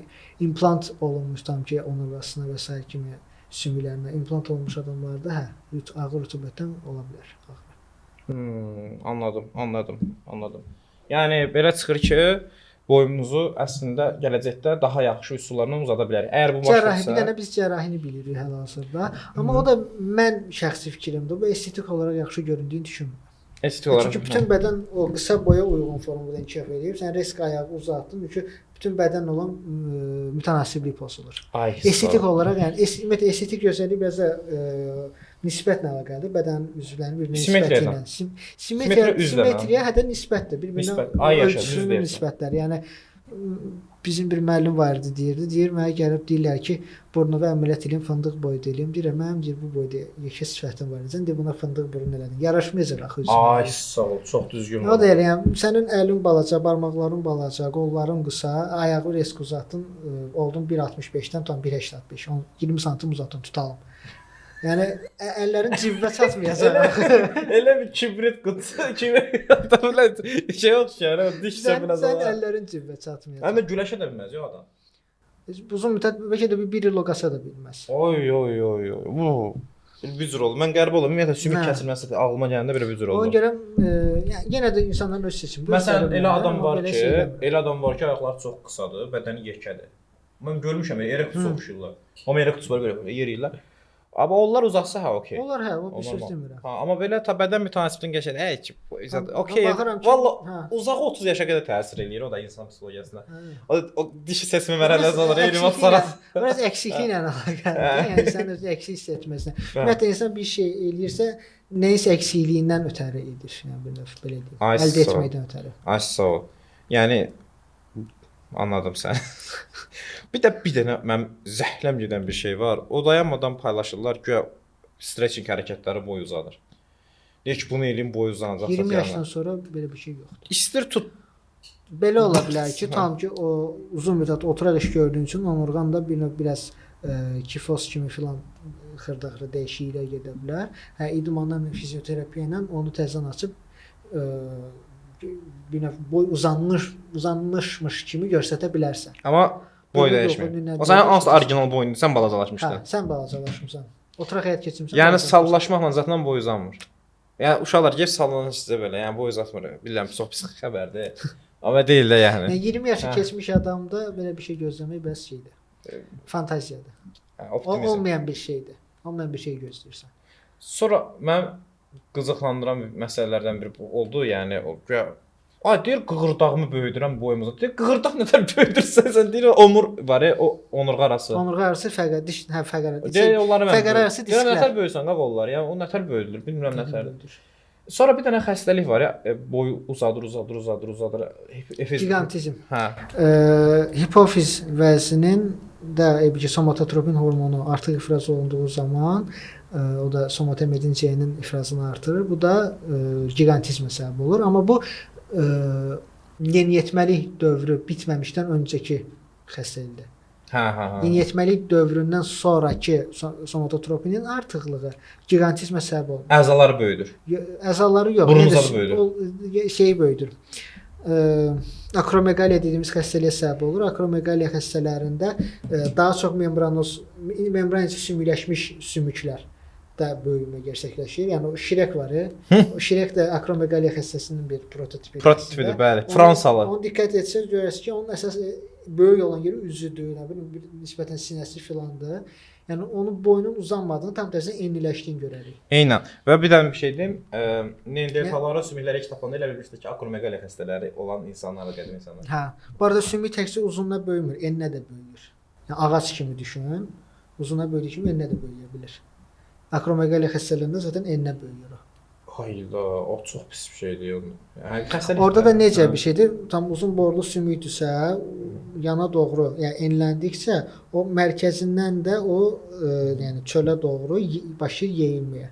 implant olunmuş tam ki onurğasına və sair kimi sümüklərinə implant olmuş adamlarda hə, ağır rütubətdən ola bilər ağrı. Anladım. Yəni belə çıxır ki, boyumuzu əslində gələcəkdə daha yaxşı üsullarla uzada bilərik. Əgər bu cərrahi, bir dənə biz cərrahini bilirik hal-hazırda. Amma o da mən şəxsi fikrimdir. Bu estetik olaraq yaxşı göründüyünü düşünmürəm. Estetik olaraq. Çünki bütün bədən o qısa boya uyğun formada inkişaf eləyir. Sən risk ayağı uzatdın, çünki bütün bədən olan mütənasiblik pozulur. Ay, estetik olaraq, yəni ümumiyyətlə estetik gözəllik biraz da nisbətlə əlaqəlidir. Bədən üzvlərinin bir-birinə nisbəti ilə. Simmetriya hətta nisbətdir. Bir-birinə ölçülü nisbətlər. Yəni bizim bir müəllim var idi, deyirdi. Deyir, mənə gəlib deyirlər ki, burnumu əməliyyat eləyim, fındıq boyda eləyim. Deyirəm, mənim deyir, bu boyda yekə sifətim var. Sən deyir, buna fındıq burun elədin. Yaraşmayacaq axı üzümə. Ay, sağ ol, çox düzgün. O da elə, yəni, sənin əlin balaca, barmaqların balaca, qolların qısa, ayağı risk uzatdın, oldun 1.65-dən tam 1.85, 20 santim uzatdın, tutalım. Yəni əllərin cibə çatmayacaq. Elə bir kibrit qutusu kimi şey oxşayır, diş çöpünə zaman. Sən əllərin cibə çatmayacaq. Həm də güləşə də bilməz ya adam. Uzun müddət bəlkə də bir il o qasa da bilməz. Oy oy oy oy. Bu bir cür oldu. Mən qəribə oldum. Ümumiyyətlə sümük kəsilməsi ağlıma gələndə belə bir cür oldu. Ona görə yəni yenə də insanların öz seçimidir. Məsələn, elə adam var ki, elə adam var ki, ayaqları çox qısadır, bədəni yekədir. Mən görmüşəm, yerə qutusu oxşayırlar. Amma yerə qutusu var belə yeriyirlər. Amma onlar uzaqsa hə, okey. Onlar hə, o bir söz demirəm. Ha, amma belə ta bədən mütənasibdən keçən, okey. Valla uzaq 30 yaşa qədər təsir eləyir o da insan psixologiyasına. O dişi seçmə mərhələsi olur, eyni sonra. Biraz əksikliklə əlaqəlidir. Yəni sən özünü əksik hiss etməsinə. Ümumiyyətlə insan bir şey eləyirsə, nəyisə əksikliyindən ötəri edir. Yəni bir növ belə deyim. Əldə etməkdən ötəri. Ay sağ ol. Yəni anladım səni. Bir də bir dənə mənim zəhləm gedən bir şey var. O dayanmadan paylaşırlar, güya stretching hərəkətləri boy uzadır. Deyir ki, bunu eləyim, boy uzanacaq. 20 yaşdan sonra belə bir şey yoxdur. İstir tut. Belə ola bilər ki, tam ki o uzun müddət oturaq iş gördüyün üçün onurğan da bir növ biraz kifoz kimi filan xırda-xırda dəyişikliklər gedə bilər. Hə, idmanla, fizioterapiya ilə onu təzədən açıb bir növ boy uzanmışmış kimi göstərə bilərsən. Amma boy dəyişmir. O sənin hansı orijinal boyundur, sən balacalaşmışdın. Hə, sən balacalaşmısan. Oturaq həyat keçirmisən. Yəni sallaşmaqla zaten boy uzanmır. Yəni uşaqlar gec sallanır sizə belə, yəni boy uzatmır. Bilirəm, çox pis xəbərdir. Amma deyil də yəni. Yəni 20 yaşı Hə. keçmiş adamda belə bir şey gözləmək bəs şeydir. Fantaziyadır. Hə, O optimizm. olmayan bir şeydir. Olmayan bir şey gözləyirsən. Sonra mən qıcıqlandıran bir məsələlərdən biri bu oldu, yəni o güya ay deyir qığırdağımı böyüdürəm boyumuza. Deyir qığırdaq nətər böyüdürsən sən deyir omur var ya, o onurğa arası. Onurğa arası fəqər diş, hə fəqərə. Deyir onları mən. Fəqərə arası Deyirəm disklər. nətər böyüsən qaqa onlar, yəni o nətər böyüdülür, bilmirəm nətərdir. Böyüdür. Sonra bir dənə xəstəlik var ya, boyu uzadır, uzadır, uzadır, uzadır. Efiz. Gigantizm. Hə. Hipofiz vəzinin də eybi ki, somatotropin hormonu artıq ifraz olunduğu zaman o da somatomedin C-nin ifrazını artırır. Bu da gigantizmə səbəb olur. Amma bu yeniyetməlik dövrü bitməmişdən öncəki xəstəlikdir. Hə, hə, hə. Yeniyetməlik dövründən sonrakı somatotropinin artıqlığı gigantizmə səbəb olur. Əzaları böyüdür. Əzaları yox. Burun yəni uzadı böyüdür. O şeyi böyüdür. Akromegaliya dediyimiz xəstəliyə səbəb olur. Akromegaliya xəstələrində daha çox membranoz membran içi sümükləşmiş sümüklər də böyümə gerçəkləşir. Yəni o şirek var. O şirek də akromegaliya xəstəsinin bir prototipidir. Prototipidir, bəli. Onu- Fransalı. Onu diqqət etsəniz görərsiniz ki, onun əsas böyük olan yeri üzüdür, nə bilim bir nisbətən sinəsi filandır. Yəni onun boynunun uzanmadığını, tam tərsinə enliləşdiyini görərik. Eynən. Və bir dənə bir şey deyim, Neandertallara sümükləri ilk tapılanda elə bilmişdik ki, akromegaliya xəstələri olan insanlar, qədim insanlar. Hə. Bu arada sümük təkcə uzunla böyümür, eninə də böyüyür. Yəni ağac kimi düşünün. Uzuna böyüdüyü kimi eninə də böyüyə bilir. Akromegaliya xəstələrində zaten eninə böyüyür o. Hayda, o çox pis bir şeydir. Onun. Yəni xəstəlik. Orada da necə Hə. bir şeydir? Tam uzun borlu sümükdürsə, yana doğru, yəni enləndikcə o mərkəzindən də o yəni çölə doğru başlayır yeyilməyə.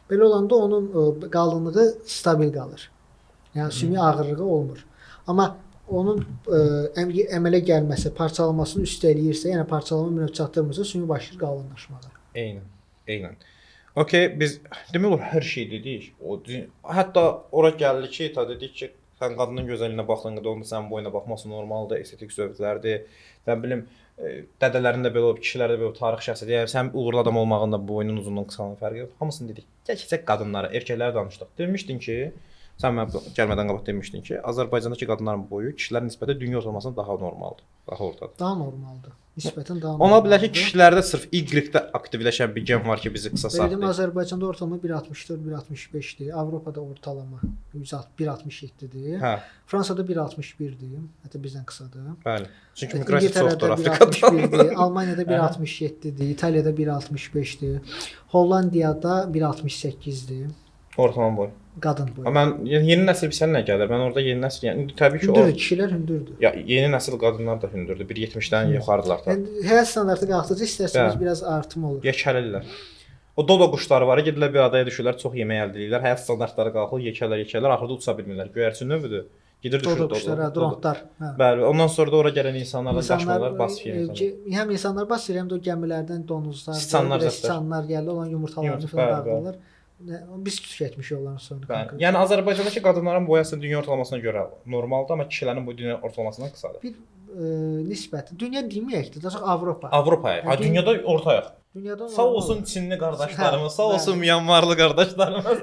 Belə olanda onun qalınlığı stabil qalır. Yəni sümük ağırlığı olmur. Amma onun əmələ gəlməsi, parçalanmasını üstələyirsə, yəni parçalama növbə çatdırmırsa, sümük başlayır qalınlaşmağa. Eynən. Eynən. Okey, biz demək olar hər şey dedik. O hətta ora gəldi ki, ta dedik ki, sən qadının gözəlliyinə baxdığın qədər onun sənin boyuna baxması normaldır, estetik zövqlərdir. Nə bilim, dədələrin də belə olub, kişilər də belə olub, tarix şəxsiyyəti. Yəni sən uğurlu adam olmağın da boynun uzunluğunun qısalığının fərqi yox. Hamısını dedik. Gəl keçək qadınlara, erkəklərə danışdıq. Demişdin ki, sən mən gəlmədən qabaq demişdin ki, Azərbaycandakı qadınların boyu kişilərə nisbətən dünya ortalamasından daha normaldır, daha ortadır. Daha normaldır. Nisbətən daha Ola bilər ki, normaldır. kişilərdə sırf Y-də aktivləşən bir gen var ki, bizi qısa Belə deyim, saxlayır. Azərbaycanda ortalama 1.64, 1.65-dir. Avropada ortalama 1.67-dir. Hə, Fransada 1.61-dir. Hətta bizdən qısadır. bəli. Çünki miqrasiya İngiltərədə çoxdur Afrikada. 1.61-dir, Almaniyada 1.67-dir, İtaliyada 1.65-dir, Hollandiyada 1.68-dir. Ortalama boy. Qadın boyu. Amma mən yəni yeni nəsil bilsən nə gəlir? Mən orada yeni nəsil, yəni indi təbii ki o Hündürdür, kişilər hündürdür. ya yeni nəsil qadınlar da hündürdür. 1.70-dən yuxarıdırlar da. Yəni həyat standartı qalxdıqca istər-istəməz Bəli. biraz artım olur. Yekəlirlər. O dodo quşları var, gedirlər bir adaya düşürlər, çox yemək əldə edirlər. Həyat standartları qalxır, yekələr, yekələr, axırda uça bilmirlər. Göyərçin növüdür. Gedir düşür Dodo quşları, hə, drontlar. Hə. Bəli, ondan sonra da ora gələn insanlar da qaçmalar, basıb e, insanlar. Həm insanlar basır, həm də o gəmilərdən donuzlar, Siçanlar bir də zətlər. siçanlar gəlir, olan yumurtalarını Yumurta, falan bəli, bəli. dağıdırlar. Biz tükətmişik onların soyunu. Bəli. konkret. Yəni Azərbaycandakı qadınların boyu əslində dünya ortalamasına görə normaldır, amma kişilərin boyu dünya ortalamasından qısadır. Bir nisbət. Dünya deməyək də, daha çox Avropa. Avropaya, ha Yəni, dünyada ortayıq. Dünyada Sağ normal. olsun Çinli qardaşlarımız, Hə, sağ olsun bəli. Myanmarlı qardaşlarımız,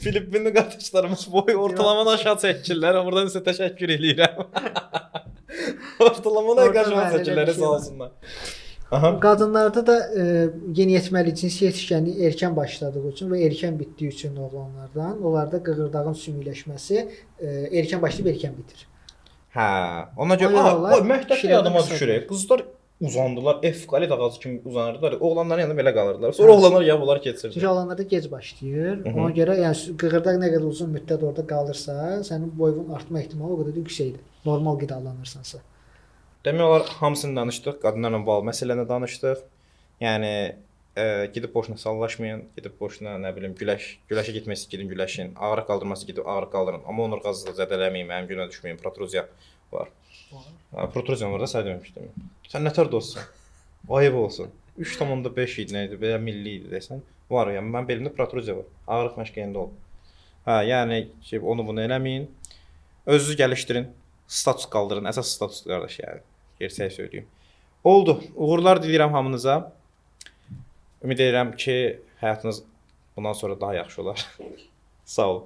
Filippinli qardaşlarımız boy ortalamanı aşağı çəkirlər. Buradan sizə təşəkkür eləyirəm. Ortalamanı Orada aşağı bəli, elə bir çəkirlər, şey sağ var. olsunlar. Aha. Qadınlarda da yeniyetməlik, cinsi yetişkənlik erkən başladığı üçün və erkən bitdiyi üçün oğlanlardan, onlarda qığırdağın sümükləşməsi erkən başlayıb erkən bitir. Hə, ona görə Ona görə aha, onlar o məktəbdə kişilərdən yadıma qısadır. düşür. Qızlar uzandılar, evkalit ağacı kimi uzanırdılar. Oğlanların yanında belə qalırdılar. Sonra Hə. oğlanlar ya bunlar keçirdi. Çünki oğlanlarda gec başlayır. Hı -hı. Ona görə yəni qığırdaq nə qədər uzun müddət orada qalırsa, sənin boyunun artma ehtimalı o qədər də yüksəkdir. Normal qidalanırsansa. Demək olar hamısını danışdıq, qadınlarla bağlı məsələni danışdıq. Yəni gedib boşuna sallaşmayın, gedib boşuna nə bilim güləşə getməsi gedin güləşin, ağrı qaldırması gedib ağrı qaldırın. Amma onurğanızı zədələməyin, mənim günə düşməyin. Protruziya var. Ha, protruziya var da sən demişdim. Sən nətər dostsan? Ayıb olsun. 3.5 idi, nə idi, belə milli idi desən. Var, yəni mən belimdə protruziya var. Ağrıq məşqəyində olub. Hə, yəni ki, onu bunu eləməyin. Özünüzü gəlişdirin. Status qaldırın. Əsas statusdur qardaş, yəni. Gerçəyi söyləyim. Oldu. Uğurlar diləyirəm hamınıza. Ümid edirəm ki, həyatınız bundan sonra daha yaxşı olar. Sağ olun.